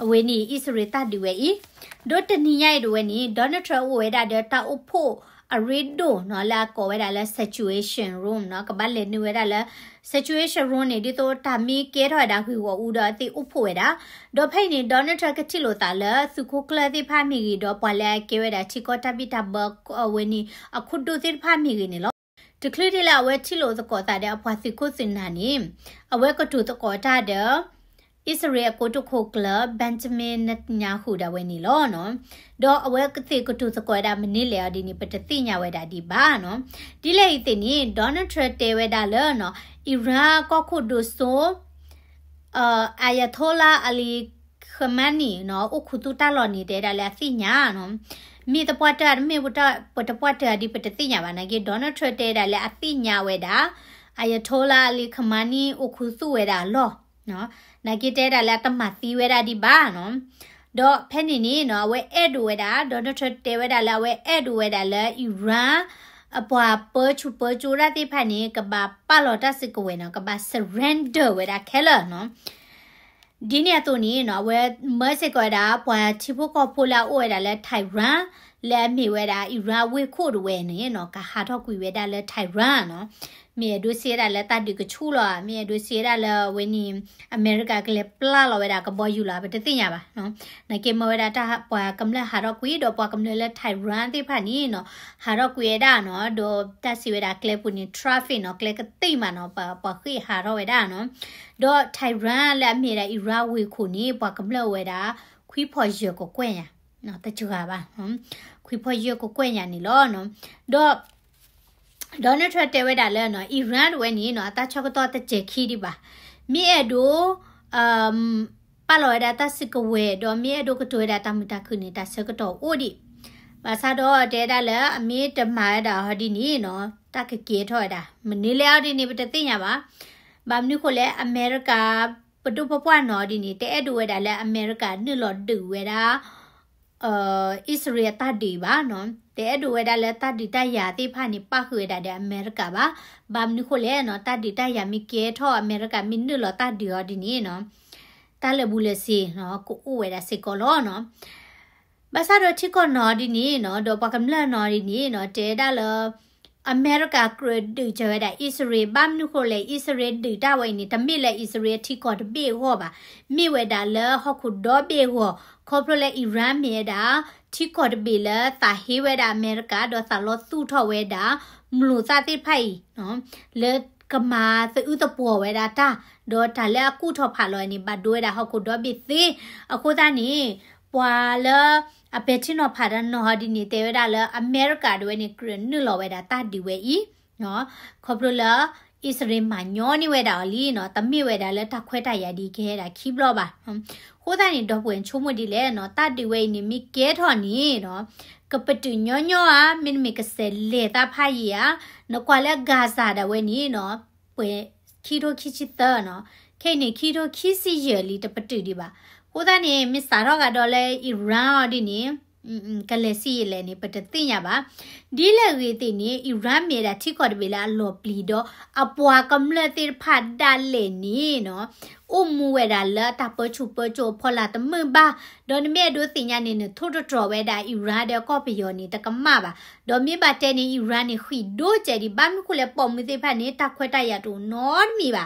အဝဲန့ၣ် အံၣ်စရ့လးတၢ်ဒုးဝဲအံၤ ဒီးတနံၤညါအံၤတဝဲန့ၣ် Donald Trump အိၣ်ဝဲဒၣ်ဒီးတၢ်အိၣ်ဖှိၣ်အရ့ဒိၣ်နီၤ လၢအကိးဝဲဒၣ်လၢ Situation Room နီၤ ကဘၣ်လဲၤနုာ်ဝဲဒၣ်လၢ Situation Room န့ၣ် ဒ်သိးတၢ်မ့ၢ်ကဲထီၣ်ဝဲဒၣ်ဂ့ၢ်ဂီၢ်အူဒီးအသ့ၣ်အိၣ်ဖှိၣ်ဝဲဒၣ် ဒီးဖဲအံၤန့ၣ် Donald Trump ကထံၣ်လိာ်သးလၢသုးခိၣ်ကျၢၢ်သ့ၣ်တဖၣ်မ့ၢ်ဂ့ၤ ဒီးပှၤလၢအကဲဝဲဒၣ်ထံကီၢ်တၢ်ဘံၣ်တၢ်ဘၢအဝဲန့ၣ် အခိၣ်ဒိၣ်သ့ၣ်တဖၣ်မ့ၢ်ဂ့ၤန့ၣ်လီၤ. တချုးဒ်လၢအဝဲထံၣ်လိာ်သကိးသးဒီးအပှၤသုးခိၣ်သုးနၢ်န့ၣ် အဝဲကတိၤသကိးတၢ်ဒီး အံၣ်စရ့လးအကိတိာ်ခိၣ်ကျၢၢ် Benjamin Netanyahu ဒၣ်ဝဲန့ၣ်လီၤ. ဒီးအဝဲသ့ၣ်ကတိၤသကိးဝဲဒၣ်မနုၤလဲၣ်အီၤဒ်န့ၣ် ပတသ့ၣ်ညါဝဲဒၣ်ဒံးဘၣ်နီၤ. ဒ်လဲၣ်အံၤသ့ၣ်န့ၣ် Donald Trump တဲဝဲဒၣ်လၢ Iran ကီၢ်ခိၣ်ဒိၣ်စိ Ayatollah Ali Khamenei နီၤ အိၣ်ခူသူၣ်တၢ်လီၢ်န့ၣ် တဲဒၣ်လၢအသ့ၣ်ညါနီၤ. မ့ၢ်တပှၢ်တၢၢ်တမ့ၢ် ပတပှၢ်တၢၢ်ဒ်ပတသ့ၣ်ညါဘၣ် နာ်က့ Donald Trump တဲဒၣ်လၢအသ့ၣ်ညါဝဲဒၣ် Ayatollah Ali Khamenei အိၣ်ခူသူၣ်ဝဲဒၣ်အလီၢ် နာ်က့ တဲဒၣ်လၢအတမၤသံဝဲဒၣ်ဒံးဘၣ်နီၤ. ဒီးဖဲန့ၣ်န့ၣ်နီၤ အဝဲအဲၣ်ဒိးဝဲဒၣ် Donald Trump တဲဝဲဒၣ်လၢအဝဲအဲၣ်ဒိးဝဲဒၣ်လၢ Iran အပှၤပၢဆူၣ်ပၢစိတၢ်သ့ၣ်တဖၣ်န့ၣ် ကဘၣ်ပာ်လီၤတၢ်စုကဝဲၤနီၤ ကဘၣ် surrender ဝဲဒၣ်ခဲလၢာ်နီၤ. ဒ်န့ၣ်အသိးန့ၣ်နီၤ အဝဲမၢစ့ၢ်ကီးဝဲဒၣ် ပှၤထံဖိကီၢ်ဖိလၢအအိၣ်ဝဲဒၣ်လၢ Tehran လၢအမ့ၢ်ဝဲဒၣ် Iran ဝ့ၢ်ခိၣ်ဒၣ်ဝဲန့ၣ်နီၤ ကဟးထီၣ်ကွံာ်ဝဲဒၣ်လၢ Tehran နီၤ. မ့ၢ်အဲၣ်ဒိးစံးဝဲဒၣ်လၢတၢ်ဒုးကဆူၣ်လီၤဧါ, မ့ၢ်အဲၣ်ဒိးစံးဝဲဒၣ်လၢအဝဲန့ၣ် အမဲရကၤကလဲၤပျၢ်လီၤဝဲဒၣ်ကဘီယူၤလီၤဧါ, ပတသ့ၣ်ညါဘၣ်နီၤ. နာ်က့မၢဝဲဒၣ်တၢ်ပှၤကမျၢၢ်ဟးထီၣ်ကွံာ် ဒီးပှၤကမျၢၢ်လၢ Tehran သ့ၣ်တဖၣ်န့ၣ်နီၤ ဟးထီၣ်ကွံာ်ဝဲဒၣ်နီၤ, ဒီးတၢ်စံးဝဲဒၣ်ကျဲပူၤန့ၣ် traffic နီၤ ကျဲကသ့ၣ်မးနီၤ ပှၤဃ့ၢ်ဟးထီၣ်ဝဲဒၣ်နီၤ. ဒီး Tehran လၢအမ့ၢ်ဒၣ် Iran ဝ့ၢ်ခိၣ်န့ၣ် ပှၤကမျၢၢ်အိၣ်ဝဲဒၣ် ခွံဖီယဲၢ်ကကွဲၢ်ညါ, တစှၤဘၣ်, ခွံဖီယဲၢ်ကကွဲၢ်ညါန့ၣ်လီၤ. ဒီး Donald Trump တဲဝဲဒၣ်လၢနီၤ Iran တဝဲန့ၣ်နီၤ အတၢ်ဆၢကတီၢ်တစဲးခံဒံးဘၣ်. မ့ၢ်အဲၣ်ဒိး ပာ်လီၤဝဲဒၣ်တၢ်စုကဝဲၤ ဒီးမ့ၢ်အဲၣ်ဒိးကတိၤဝဲဒၣ်တၢ်မုာ်တၢ်ခုၣ်န့ၣ် တၢ်ဆၢကတီၢ်အိၣ်ဒံး. ဘၣ်ဆၣ်ဒီးတဲဒၣ်လၢအမ့ၢ်တမၤဝဲဒၣ်ဟီဒ်န့ၣ်နီၤ တၢ်ကကဲထီၣ်ဝဲဒၣ် မနုၤလဲၣ်အီၤဒ်န့ၣ် ပတသ့ၣ်ညါဘၣ်. ဘၣ်မနုၤဃိလဲၣ် အမဲရကၤ ပဒိၣ်ပပှၢ်နီၤဒ်န့ၣ် တအဲၣ်ဒိးဝဲဒၣ်လၢအမဲရကၤနုာ်လီၤဒုးဝဲဒၣ် အံၣ်စရ့လးအတၢ်ဒုးဘၣ်နီၤ. တအဲၣ်ဒိးဝဲဒၣ်လၢတၢ်ဒုးတၢ်ယၤသ့ၣ်တဖၣ်န့ၣ် ပၣ်ဃုာ်ဝဲဒၣ်ဒီးအမဲရကၤဘၣ်. ဘၣ်မနုၤဃိလဲၣ်နီၤ တၢ်ဒုးတၢ်ယၤမ့ၢ်ကဲထီၣ် အမဲရကၤမ့ၢ်နုာ်လီၤတၢ်ဒုးအီၤဒ်န့ၣ်နီၤ တၢ်လၢာ်ဘူၣ်လၢာ်စ့ၤနီၤ ကအိၣ်ဝဲဒၣ်စ့ၢ်ကီးလီၤနီၤ. ဘၣ်ဆၣ်ဒီးထံကီၢ်နီၤဒ်န့ၣ်နီၤ ဒီးပှၤကမျၢၢ်နီၤဒ်န့ၣ်နီၤ တဲဒၣ်လၢ အမဲရကၤကြၢးဒုးစၢၤဝဲဒၣ်အံၣ်စရ့လး ဘၣ်မနုၤဃိလဲၣ် အံၣ်စရ့လးဒုးတၢ်ဝဲအံၤန့ၣ် တမ့ၢ်လၢအံၣ်စရ့လးထံကီၢ်တဘ့ၣ်အဂီၢ်ဘၣ်, မ့ၢ်ဝဲဒၣ်လၢဟီၣ်ခိၣ်ဒီဘ့ၣ်အဂီၢ်, ခီဖျိလၢ Iran မ့ၢ်ဝဲဒၣ် ထံကီၢ်တဘ့ၣ်လၢသးဟ့ဝဲဒၣ်အမဲရကၤ ဒီးသးလီၤသူၣ်ထီၣ်ဝဲဒၣ် မျိာ်သၣ်သ့ၣ်တဖၣ်အံၤ လၢကမၤသအုးသပှီၤဝဲဒၣ်တၢ်, ဒီးတၢ်လၢအကူၣ်ထီၣ်ဖးလီၤန့ၣ် ဘၣ်ဒိဝဲဒၣ်ဟီၣ်ခိၣ်ဒီဘ့ၣ်သ့, အဃိသတးန့ၣ် ပှၤလၢ အပဲာ်ထံနီၤဖးတၢ်နီၤဟီဒ်န့ၣ် တဲဝဲဒၣ်လၢအမဲရကၤဒၣ်ဝဲန့ၣ် ကြၢးနုာ်လီၤဝဲဒၣ်တၢ်ဒုးဝဲအံၤ, ခီဖျိလၢ အံၣ်စရ့လးမၤညီန့ၢ်ဝဲဒၣ်အီၤလံနီၤ, တမ့ၢ်ဝဲဒၣ်လၢတၢ်ခွဲးတၢ်ယာ်ဒ်ကဟဲဒၣ်ခံဘျီဘၣ်. အဃိသတးန့ၣ် ဒီပုၢ်ဝဲၢ်ဆိကမိၣ်ဒ်လဲၣ်နီၤ, တၢ်ဒုးဝဲအံၤန့ၣ် မ့ၢ်ကဲထီၣ်န့ၣ်နီၤ, ကပတုာ်ညီညီဧါ, မ့တမ့ၢ်ကစဲးလဲၤသးဖးယံာ်ဧါ, နကွၢ်လၢ Gaza ဒၣ်ဝဲန့ၣ်နီၤ, ပှဲၤခံထိခံဆံသၢနီၤ, ခဲအံၤန့ၣ် ခံထိခံဆံယဲၢ်လံ တပတုာ်ဒံးဘၣ်. အဃိသတးန့ၣ် မ့ၢ်စးထီၣ်ကဒီးလၢ Iran အီၤဒ်န့ၣ် ကလဲၤဆံးယံာ်လဲၣ်န့ၣ် ပတသ့ၣ်ညါဘၣ်. ဒ်လဲၣ်ဂ့ၤသ့ၣ်န့ၣ် Iran မ့ၢ်ဝဲဒၣ်ထံကီၢ်တဘ့ၣ်လၢအလီၤပျံၤဒီး အပှၤကမျၢၢ်သ့ၣ်တဖၣ်ဒၣ်လဲာ်န့ၣ်နီၤ, အိၣ်မူဝဲဒၣ်လၢတၢ်ပၢဆူၣ်ပၢစိးအဖီလာ်တမုာ်ဘၣ်. ဒီးနမ့ၢ်အဲၣ်ဒိးသ့ၣ်ညါန့ၣ် နထိၣ်သတြီၤဝဲဒၣ် Iran ဒီးကီၢ်ပယီၤန့ၣ် တကမၣ်ဘၣ်. ဒီးမ့ၢ်ဘၣ်တဲန့ၣ် Iran န့ၣ် ဃံးဒိၣ်စဲးဒံး, ဘၣ်မနုၤဃိလဲၣ် ပိာ်မုၣ်သ့ၣ်တဖၣ်န့ၣ် တၢ်ခွဲးတၢ်ယာ်တအိၣ်နီတမံၤ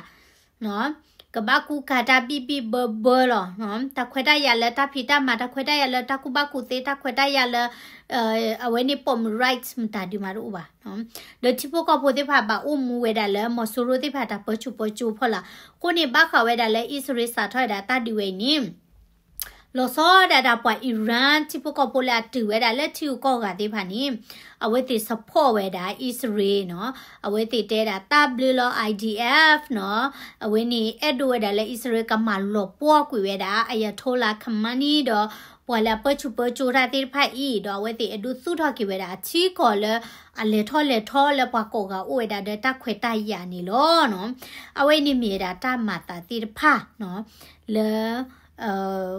ဘၣ်. ကဘၣ်ကူကၤတၢ်ဘံၣ်ဘံၣ်ဘၢဘၢလီၤ. တၢ်ခွဲးတၢ်ယာ်လၢတၢ်ဖံးတၢ်မၤ, တၢ်ခွဲးတၢ်ယာ်လၢတၢ်ကူၣ်ဘၣ်ကူၣ်သ့, တၢ်ခွဲးတၢ်ယာ်လၢ အဝဲန့ၣ်ပိာ်မုၣ် rights မတၤဒုးမးတအိၣ်ဘၣ်. ဒီးထံဖိကီၢ်ဖိသ့ၣ်တဖၣ်ဘၣ်အိၣ်မူဝဲဒၣ်လၢ မီၤစိရိၤသ့ၣ်တဖၣ်တၢ်ပၢဆူၣ်ပၢစိးအဖီလာ်. အဃိန့ၣ် ဘၣ်ဃးဝဲဒၣ်လၢအံၣ်စရ့လးစးထီၣ်ဝဲဒၣ်တၢ်ဒုးဝဲအံၤန့ၣ် လီၤဆီဒၣ်တၢ်ပှၤ Iran ထံဖိကီၢ်ဖိလၢအတုၤဝဲဒၣ်လၢထံဂုၤကီၢ်ဂၤသ့ၣ်တဖၣ်န့ၣ် အဝဲသ့ၣ် support ဝဲဒၣ်အံၣ်စရ့လးနီၤ. အဝဲသ့ၣ်တဲဒၣ်တၢ်ဘျုးလီၤ I D F နီၤ. အဝဲန့ၣ်အဲၣ်ဒိးဝဲဒၣ်လၢအံၣ်စရ့လးကမၤလီၤပှီၢ်ကွံာ်ဝဲဒၣ် Ayatollah Khamenei ဒီး ပှၤလၢအပၢဆူၣ်ပၢစိးတၢ်သ့ၣ်တဖၣ်အံၤ, ဒီးအဝဲသ့ၣ်အဲၣ်ဒိးသူၣ်ထီၣ်က့ၤဝဲဒၣ်အထံကီၢ်လၢအလဲၤထီၣ်လဲၤထီလၢပှၤကိးဂၤအိၣ်ဝဲဒၣ်ဒီးတၢ်ခွဲးတၢ်ယာ်န့ၣ်လီၤနီၤ. အဝဲအံၤန့ၣ်မ့ၢ်ဝဲဒၣ်တၢ်မၤသးသ့ၣ်တဖၣ်နီၤ လၢ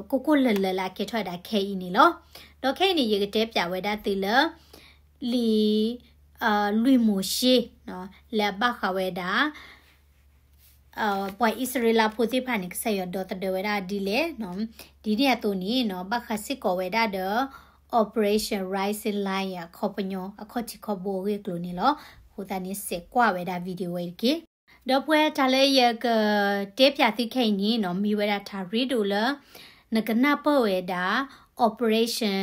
ကိၢ်ကိၢ်လၢၤလၢ်လၢအကဲထီၣ်ဝဲဒၣ်ခဲအံၤန့ၣ်လီၤ. ဒီးခဲအံၤန့ၣ် ယကတဲပၠးဝဲဒၣ်သုလၢ လံာ် လွံၢ်မိၤၡ့ လၢအဘၣ်ဃးဝဲဒၣ် ပှၤအံၣ်စရ့လးဖိသ့ၣ်တဖၣ်န့ၣ် ကစၢ်ယွၤဒီသဒၢဝဲဒၣ်ဒ်လဲၣ်နီၤ. ဒ်န့ၣ်အသိးန့ၣ်နီၤ ဘၣ်ဃးစ့ၢ်ကီးဝဲဒၣ်ဒီး Operation Rising Lion အခီပညီ အခီၣ်ထံးခီၣ်ဘိအဂ့ၢ်အကျိၤန့ၣ်လီၤ. အဃိသတးန့ၣ် စဲးကွၢ်ဝဲဒၣ် video ဝဲတက့ၢ်. ဒီပုၢ်ဝဲၢ်တၢ်လၢယကတဲပၠးသုခဲအံၤန့ၣ်နီၤ မ့ၢ်ဝဲဒၣ်တၢ်ရ့ဒိၣ်လၢ နကနၢ်ပၢၢ်ဝဲဒၣ် Operation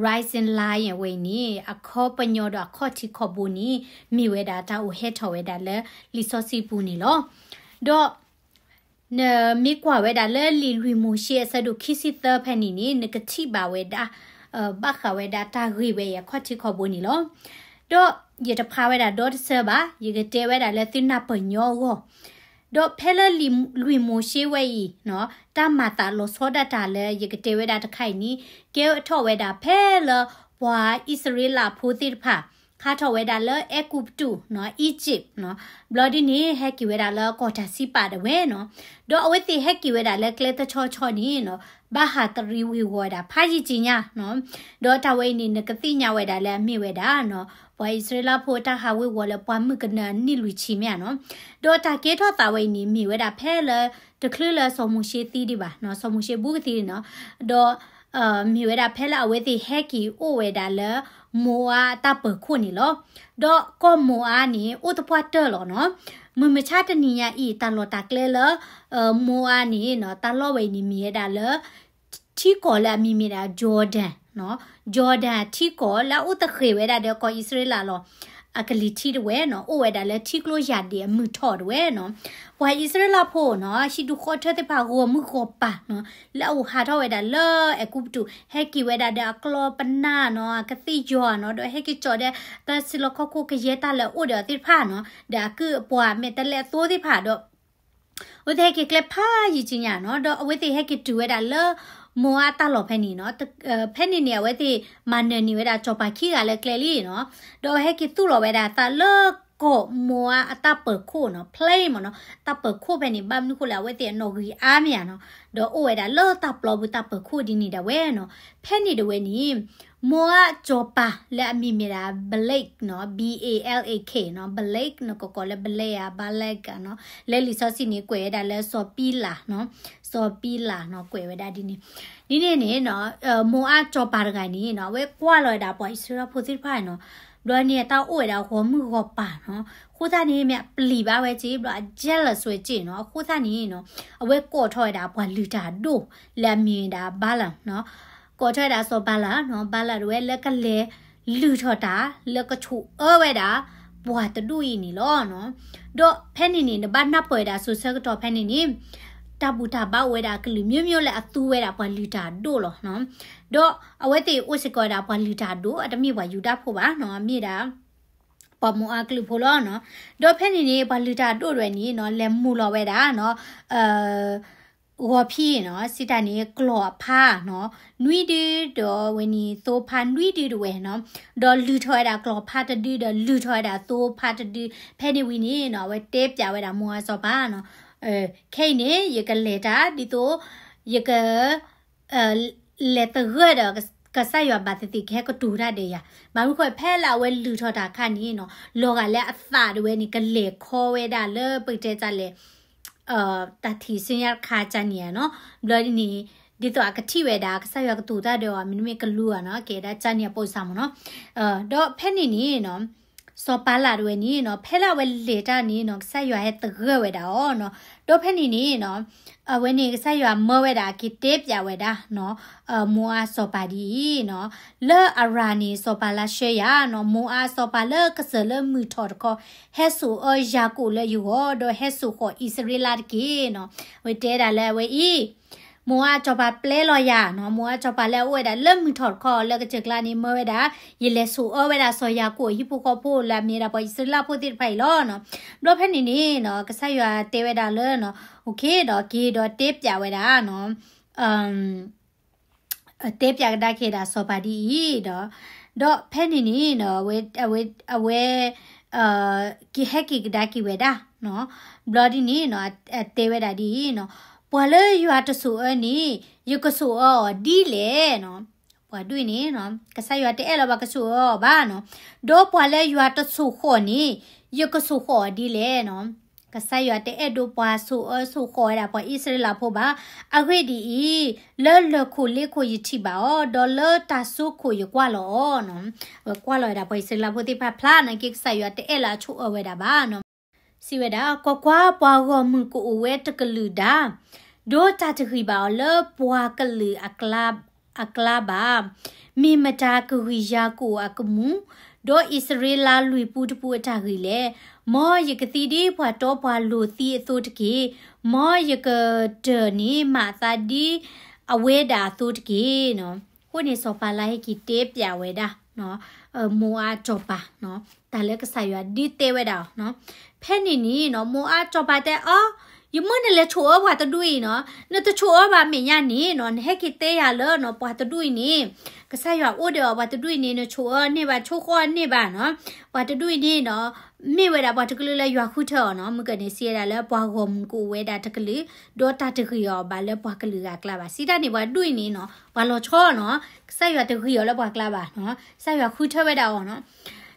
Rising Lion ဝဲအံၤန့ၣ် အခီပညီဒီးအခီၣ်ထံးခီၣ်ဘိန့ၣ် မ့ၢ်ဝဲဒၣ်တၢ်အိၣ်ဟဲထီၣ်ဝဲဒၣ်လၢလံာ်စီဆှံပူၤန့ၣ်လီၤ. ဒီး နမ့ၢ်ကွၢ်ဝဲဒၣ်လၢလံာ်လွံၢ်မိၤၡ့အဆၢဒိၣ်ခံဆံသၢဖဲန့ၣ်န့ၣ် နကထံၣ်ဘၣ်ဝဲဒၣ် ဘၣ်ဃးဝဲဒၣ်တၢ်ဂ့ၢ်ဝဲအံၤအခီၣ်ထံးခီၣ်ဘိန့ၣ်လီၤ. ဒီးယတဖးဝဲဒၣ်ဒီတဆၢဘၣ်, ယကတဲဝဲဒၣ်လၢသုနၢ်ပၢၢ်ညီအဂီၢ်. ဒီးဖဲလၢလံာ်လွံၢ်မိၤၡ့ဝဲအံၤ တၢ်မၤသးလီၤဆီဒၣ်တၢ်လၢ ယကတဲဝဲဒၣ်တခါအံၤန့ၣ် ကဲထီၣ်ဝဲဒၣ်ဖဲလၢပှၤအံၣ်စရ့လးဖိသ့ၣ်တဖၣ် ခါထီၣ်ဝဲဒၣ်လၢအဲၤကူပတူးနီၤ Egypt နီၤ, ဘျီဒ်န့ၣ် ဟဲက့ၤဝဲဒၣ်လၢကီၢ်တၢ်စံးပာ်ဒၣ်ဝဲနီၤ, ဒီးအဝဲသ့ၣ်ဟဲက့ၤဝဲဒၣ်လၢကျဲတဆီဆီန့ၣ်နီၤ ဘၣ်ဟးတရံးဝ့ၤဝီၤဝဲဒၣ်ဖးယံာ်ကံညါနီၤ, ဒီးတၢ်ဝဲအံၤန့ၣ် နကသ့ၣ်ညါဝဲဒၣ်လၢအမ့ၢ်ဝဲဒၣ်နီၤ ပှၤအံၣ်စရ့လးဖိတၢ်ဟးဝ့ၤဝီၤလၢပှၤမုၣ်ကနၢအနံၣ်လွံၢ်ဆံမ့ၢ်ဧါနီၤ, ဒီးတၢ်ကဲထီၣ်သးဝဲအံၤန့ၣ် မ့ၢ်ဝဲဒၣ်ဖဲလၢ တချုးလၢစီၤမိၤၡ့သံဒံးဘၣ်နီၤ, စီၤမိၤၡ့ဘူးကသံနီၤ, ဒီး မ့ၢ်ဝဲဒၣ်ဖဲလၢအဝဲသ့ၣ်ဟဲက့ၤအိၣ်ဝဲဒၣ်လၢ မိၤအါအတၢ်ပၢၤခိၣ်န့ၣ်လီၤ. ဒီးကီၢ်မိၤအါန့ၣ် အိၣ်သပှၢ်တၢၢ်လီၤနီၤ. မုၢ်မဆါတနံၤညါအံၤ တၢ်လီၢ်တၢ်ကျဲလၢ မိၤအါန့ၣ်နီၤ တၢ်လီၢ်ဝဲအံၤန့ၣ်မ့ၢ်ဝဲဒၣ်လၢ ထံကီၢ်လၢအမံၤမ့ၢ်ဒၣ် Jordan နီၤ, Jordan ထံကီၢ်လၢအအိၣ်သဃ့ၢ်ဝဲဒၣ်ဒီးကီၢ်အံၣ်စရ့လးလီၤ. အကလံၤထံးတဝဲနီၤ အိၣ်ဝဲဒၣ်လၢထံကျိယၢ်ဒ့ၣ်အမုၢ်ထီၣ်တဝဲနီၤ. ပှၤအံၣ်စရ့လးဖိနီၤ ဟံၣ်ဒူၣ်ဃီထၢသ့ၣ်တဖၣ်ဂီၢ်မုၢ်ဂီၢ်ပၤနီၤ လၢအအိၣ်ဟးထီၣ်ဝဲဒၣ်လၢအဲၤကူပတူး ဟဲက့ၤဝဲဒၣ်ဒီးအကျီပနၢ်နီၤ အကသ့ၣ်ယီၤနီၤ ဒီးဟဲက့ၤကၠီၣ်ဒီး တၢ်စုလီၢ်ခီၣ်ခိၣ်ကယဲၢ်တၢ်လၢအအိၣ်ဒီးအီၤသ့ၣ်တဖၣ်နီၤ ဒီးအကုၢ်အပှၤမဲာ်တဲးလဲးအသိသ့ၣ်တဖၣ်ဒီး အဝဲသ့ၣ်ဟဲက့ၤကျဲဖးယံာ်ကံညါနီၤ ဒီးအဝဲသ့ၣ်ဟဲက့ၤတုၤဝဲဒၣ်လၢ မိၤအါတၢ်လီၢ်ဖဲန့ၣ်နီၤ, ဖဲန့ၣ်န့ၣ် အဝဲသ့ၣ်မၤနၢၤန့ၢ်ဝဲဒၣ်စီၤပၤခံဂၤလၢကျဲလံနီၤ, ဒီးဟဲက့ၤသူၣ်လီၤဝဲဒၣ်အသးလၢကီၢ်မိၤအါအတၢ်ပၢၤခိၣ်နီၤ plain မ့ၢ်နီၤ, တၢ်ပၢၤခိၣ်ဖဲန့ၣ် ဘၣ်မနုၤဃိလဲၣ် အဝဲသ့ၣ်အနီၣ်ဂံၢ်အါမ့ၢ်ဧါနီၤ, ဒီးအိၣ်ဝဲဒၣ်လၢတၢ်ပျီပူၤတၢ်ပၢၤခိၣ်ဒ်န့ၣ်ဒၣ်ဝဲနီၤ, ဖဲန့ၣ်ဒၣ်ဝဲန့ၣ် မိၤအါစီၤပၤလၢအမံၤမ့ၢ်ဒၣ် Balak နီၤ, B A L A K နီၤ, Balak နီၤ ကကိးလၢ Balak ဧါ Balak ဧါနီၤ, လၢလံာ်စီဆှံန့ၣ် ကွဲးဝဲဒၣ်လၢစီၤပံလးနီၤ, စီၤပံလးနီၤ ကွဲးဝဲဒၣ်ဒ်န့ၣ်, ဒ်န့ၣ်န့ၣ်နီၤ, မိၤအါစီၤပၤတဂၤန့ၣ်နီၤ အဝဲကွၢ်လီၤဝဲဒၣ်ပှၤအံၣ်စရ့လးဖိသ့ၣ်တဖၣ်နီၤ, ဘျီန့ၣ်အတၢ်အိၣ်ဝဲဒၣ်ဂီၢ်မုၢ်ဂီၢ်ပၤနီၤ, အဃိသတးန့ၣ် မ့ၢ်အပျံၤဘၣ်ဝဲက့ၤ ဘျီအ jealous ဝဲက့ၤနီၤ, အဃိသတးန့ၣ်နီၤ, အဝဲကိးထီၣ်ဝဲဒၣ်ပှၤလုၢ်တၢ်အဒိၣ် လၢအမံၤဝဲဒၣ် Balaam နီၤ, ကိးထီၣ်ဝဲဒၣ်စီၤ Balaam နီၤ, Balaam တဝဲလၢကလဲၤလုၢ်ထီၣ်တၢ် လၢကဆိၣ်အၢဝဲဒၣ် ပှၤတဒူၣ်အံၤန့ၣ်လီၤနီၤ, ဒီးဖဲန့ၣ်န့ၣ် နဘၣ်နၢ်ပၢၢ်ဝဲဒၣ်စိၤဆၢကတီၢ်ဖဲန့ၣ်န့ၣ်, တၢ်ဘူၣ်တၢ်ဘါအိၣ်ဝဲဒၣ်အကလုာ် မျိုးမျိုး လၢအသူဝဲဒၣ်ပှၤလုၢ်တၢ်အဒိၣ်လီၤနီၤ, ဒီးအဝဲသ့ၣ်အိၣ်စ့ၢ်ကီးဝဲဒၣ်ပှၤလုၢ်တၢ်အဒိၣ် အတမ့ၢ်ပှၤယူဒၤဖိဘၣ်နီၤ, မ့ၢ်ဒၣ် ပှၤမိၤအါကလုာ်ဖိလီၤနီၤ, ဒီးဖဲန့ၣ်န့ၣ် ပှၤလုၢ်တၢ်အဒိၣ်တဝဲန့ၣ်နီၤ လဲၤမူၤလီၤဝဲဒၣ်နီၤ, ဂီၤဖံးနီၤ စံးတၢ်န့ၣ် ကျီၢ်အဖါနီၤ, နွံဒု ဒီးဝဲန့ၣ်သိဖါနွံဒုတဝဲနီၤ, ဒီးလုၢ်ထီၣ်ဝဲဒၣ်ကျီၢ်ဖါတဒု ဒီးလုၢ်ထီၣ်ဝဲဒၣ်သိဖါတဒု, ဖဲန့ၣ်ဝံၤန့ၣ်နီၤ အဝဲတဲပျးဝဲဒၣ်မိၤအါစီၤပၤနီၤ, ခဲအံၤန့ၣ် ယကလဲၤတၢ် ဒ်သိး ယက လဲၤသဂၢၢ်ဒီး ကစၢ်ယွၤဘၣ်သ့ၣ်သ့ၣ်ကဟဲကတိၤတၢ်ဒီးယၤ, ဘၣ်မနုၤဃိဖဲလၢအဝဲလုၢ်ထီၣ်တၢ်အခါန့ၣ်နီၤ လီၤဂာ်လၢအသးတဝဲန့ၣ် ကလဲၤခီဝဲဒၣ်လၢပကတဲတၢ်လဲၣ် တၢ်ထံၣ်ဆူညါတခါကန့ၣ်ဧါနီၤ, ဘျီဒ်န့ၣ် ဒ်သိးအကထံၣ်ဝဲဒၣ် ကစၢ်ယွၤကတိၤတၢ်ဒီးအီၤ မ့တမ့ၢ်ကလူၤဧါနီၤ ကဲဒၣ်ကန့ၣ်အပိစၢ်မ့ၢ်နီၤ, ဒီးဖဲန့ၣ်န့ၣ်နီၤ စီၤပၤလးတဝဲန့ၣ်နီၤ ဖဲလၢအဝဲလဲၤတၢ်န့ၣ်နီၤ ကစၢ်ယွၤဟဲသဂၢၢ်ဝဲဒၣ်အီၤနီၤ, ဒီးဖဲန့ၣ်န့ၣ်နီၤ အဝဲန့ၣ်ကစၢ်ယွၤမၢဝဲဒၣ်က့ၤတဲပျးဝဲဒၣ်နီၤ, မိၤအါစီၤပၤဒ်အံၤနီၤ, လၢအရၤန့ၣ် စီၤပၤလါရှၢယၤနီၤ, မိၤအါစီၤပၤလၢကစၢၢ်လၢမုၢ်ထီၣ်တခီ, ဟဲစိာ်အၢယၤကိာ်လၢယဂီၢ်, ဒီးဟဲစိာ်ဃီၤအံၣ်စရ့လးတက့ၢ်နီၤ, အဝဲတဲဒၣ်လၢအဝဲအံၤ မိၤအါစီၤပၤပျဲလီၤယၤနီၤ, မိၤအါစီၤပၤလၢအအိၣ်ဝဲဒၣ်လၢမုၢ်ထီၣ်တခီ လၢကစၢၢ်ကျါန့ၣ် မၢဝဲဒၣ် ယလဲၤစိာ်အၢဝဲဒၣ်စီၤယၤကိာ်အဟံၣ်ဖိဃီဖိလၢအမ့ၢ်ဝဲဒၣ်ပှၤအံၣ်စရ့လးဖိသ့ၣ်တဖၣ်အံၤလီၤနီၤ, ဘျီဖဲန့ၣ်န့ၣ်နီၤ ကစၢ်ယွၤတဲဝဲဒၣ်လၢနီၤ, OK ဒီးက့ၤဒီးတဲပျးဝဲဒၣ်နီၤ တဲပျးကဒါက့ၤဒၣ်စီၤပၤဒ်အံၤဒီး, ဒီးဖဲန့ၣ်န့ၣ်နီၤ အဝဲ အဝဲ အဝဲ ကဟဲက့ၤကဒါက့ၤဝဲဒၣ်နီၤ, ဘျီဒ်န့ၣ်နီၤ တဲဝဲဒၣ်ဒ်အံၤနီၤ, ပှၤလၢယွၤတစိာ်အၢန့ၣ် ယကစိာ်အၢအီၤဒ်လဲၣ်နီၤ, ပှၤဒ်န့ၣ်နီၤ ကစၢ်ယွၤတအဲၣ်လီၤဘၣ်ကစိာ်အၢအီၤဘၣ်နီၤ, ဒီးပှၤလၢယွၤတစိာ်ဃီၤန့ၣ် ယကစိာ်ဃီၤအီၤဒ်လဲၣ်နီၤ, ကစၢ်ယွၤတအဲၣ်ဒိးပှၤစိာ်အၢစိာ်ဃီၤဝဲဒၣ်ပှၤအံၣ်စရ့လးဖိဘၣ်, အဂ့ၢ်ဒ်အံၤ, လၢလၢၢ်ခိၣ်လ့ခိၣ်ယထံၣ်ဘၣ်အီၤ, ဒီးလၢတၢ်စိခိၣ်ယကွၢ်လီၤအီၤနီၤ, အဝဲကွၢ်လီၤဝဲဒၣ်ပှၤအံၣ်စရ့လးဖိသ့ၣ်တဖၣ်ဖျါနာ်က့ ကစၢ်ယွၤတအဲၣ်လၢအစိာ်အၢဝဲဒၣ်ဘၣ်နီၤ, စံးဝဲဒၣ်, ကွၢ်ကွၢ်, ပှၤဂီၢ်မုၢ်ကအိၣ်ဝဲတကလုာ်ဒၣ်, ဒီးတၢ်တဂံၢ်ဘၣ်အီၤလၢပှၤကလုာ်အကျါ အကျါဘၣ်. မ့ၢ်မတၤကဂံၢ်ယၤကိာ်အကမူၣ်, ဒီးအံၣ်စရ့လးလွံၢ်ပူၤတပူၤအတၢ်ဂ့ၢ်လဲၣ်. မ်ယကသံဒ်ပှၤတီပှၤလိၤသံအသိးတက့ၢ်. မ်ယကတၢၢ်န့ၣ်မၤအသးဒ်အဝဲဒၣ်အသိးတက့ၢ်. အဃိန့ၣ် စီၤပၤလါဟဲက့ၤတဲပျးဝဲဒၣ် မိၤအၤစီၤပၤ တၢ်လၢကစၢ်ယွၤဒုးတဲဝဲဒၣ်အီၤနီၤ. ဖဲန့ၣ်န့ၣ်နီၤ မိၤအၤစီၤပၤတဲအီၤ, ယမၢနလဲၤဆိၣ်အၢပှၤတဒူၣ်အံၤနီၤ, နတဆိၣ်အၢဘၣ်မဲာ်ညါန့ၣ်နီၤ နဟဲက့ၤတဲယၤလၢနီၤ ပှၤတဒူၣ်အံၤန့ၣ် ကစၢ်ယွၤအိၣ်ဒီးအီၤ ပှၤတဒူၣ်အံၤန့ၣ် နဆိၣ်အၢန့ၢ်ဘၣ် ဆိဃီန့ၢ်ဘၣ်နီၤ. ပှၤတဒူၣ်အံၤန့ၣ်နီၤ မ့ၢ်ဝဲဒၣ်ပှၤတကလုာ်လၢယွၤဃုထၢအီၤနီၤ. မုၢ်ကန့ၣ်စံးဝဲဒၣ်လၢပှၤဂီၢ်မုၢ်ကအိၣ်ဝဲဒၣ်တကလုာ်, ဒီးတၢ်တဂ့ၤအီၤဘၣ်လၢပှၤကလုာ်ဂၤအကျါဘၣ်. စံးတၢ်န့ၣ် ပှၤတဒူၣ်အံၤန့ၣ်နီၤ ပှၤလီၤဆီနီၤ, ကစၢ်ယွၤတဂ့ၤအီၤလၢပှၤကျါဘၣ်နီၤ, ကစၢ်ယွၤဃုထၢဝဲဒၣ်အီၤနီၤ.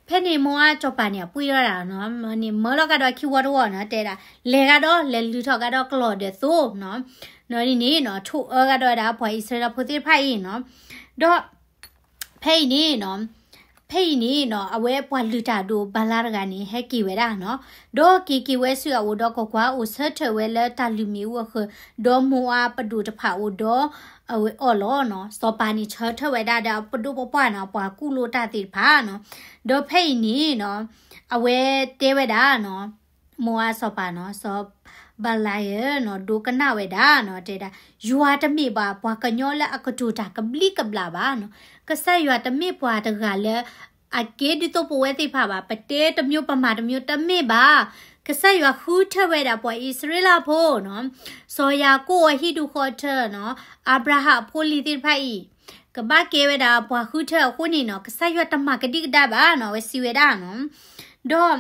ဖဲန့ၣ်မိၤအၤစီၤပၤန့ၣ် အပှ့ၤထီၣ်ဒၣ်နီၤ, န့ၣ်မၢလီၤကဒီးခံဝီတဝီနီၤ, တဲဒၣ် လဲၤကဒီး လဲၤလုၢ်ထီၣ်ကဒီးကျီၢ်ဒီးသိနီၤ, န့ၣ်န့ၣ်နီၤ ဆိၣ်အၢကဒီးဝဲဒၣ်ပှၤအံၣ်စရ့လးဖိသ့ၣ်တဖၣ်အံၤနီၤ. ဒီး ဖဲအံၤန့ၣ်နီၤ, ဖဲအံၤန့ၣ်နီၤ အဝဲပှၤလုၢ်တၢ်ဒိၣ်ဘၤလါတဂၤန့ၣ် ဟဲက့ၤဝဲဒၣ်နီၤ, ဒီးက့ၤက့ၤဝဲဆူအအိၣ်ဒီး ကွၢ်ကွၢ်, အိၣ်ဆၢထၢၣ်ဝဲလၢတၢ်လုၢ်မ့ၣ်အူအဃၢၤ, ဒီးမိၤအၤပဒိၣ်တဖၣ်အိၣ်ဒီးအဝဲအီၤလီၤနီၤ. စီၤပၤန့ၣ်ဆၢထၢၣ်ဝဲဒၣ်ဒီးအပဒိၣ်ပပှၢ်နီၤ ပှၤကူၣ်လိတၢ်သ့ၣ်တဖၣ်နီၤ. ဒီးဖဲအံၤန့ၣ်နီၤ အဝဲတဲဝဲဒၣ်နီၤ မိၤအၤစီၤပၤနီၤ, စီၤဘၤလါဧၢနီၤ, ဒိကနၣ်ဝဲဒၣ်နီၤ, တဲဒၣ် ယွၤတမ့ၢ်ဘၣ်ပှၤကညီလၢအကတိၤတၢ်ကဘျံးကဘျၣ်ဘၣ်နီၤ. ကစၢ်ယွၤတမ့ၢ်ပှၤတဂၤလၢ အကဲဒ်သိးပဝဲသ့ၣ်တဖၣ်ဘၣ်, ပတဲတမျိုးပမၤတမျိုးတမ့ၢ်ဘၣ်. ကစၢ်ယွၤဃုထၢဝဲဒၣ်ပှၤအံၣ်စရ့လးဖိနီၤ, စီၤယၤကိာ်အဟံၣ်ဒူၣ်ဃီထၢနီၤ, အၤဘြၤဟၣ်အဖိလံၤသ့ၣ်တဖၣ်အံၤ ကဘၣ်ကဲဝဲဒၣ်ပှၤဃုထၢအဃိန့ၣ်နီၤ, ကစၢ်ယွၤတမၤကဒံကဒါဘၣ်နီၤ, အဝဲစံးဝဲဒၣ်နီၤ. ဒီး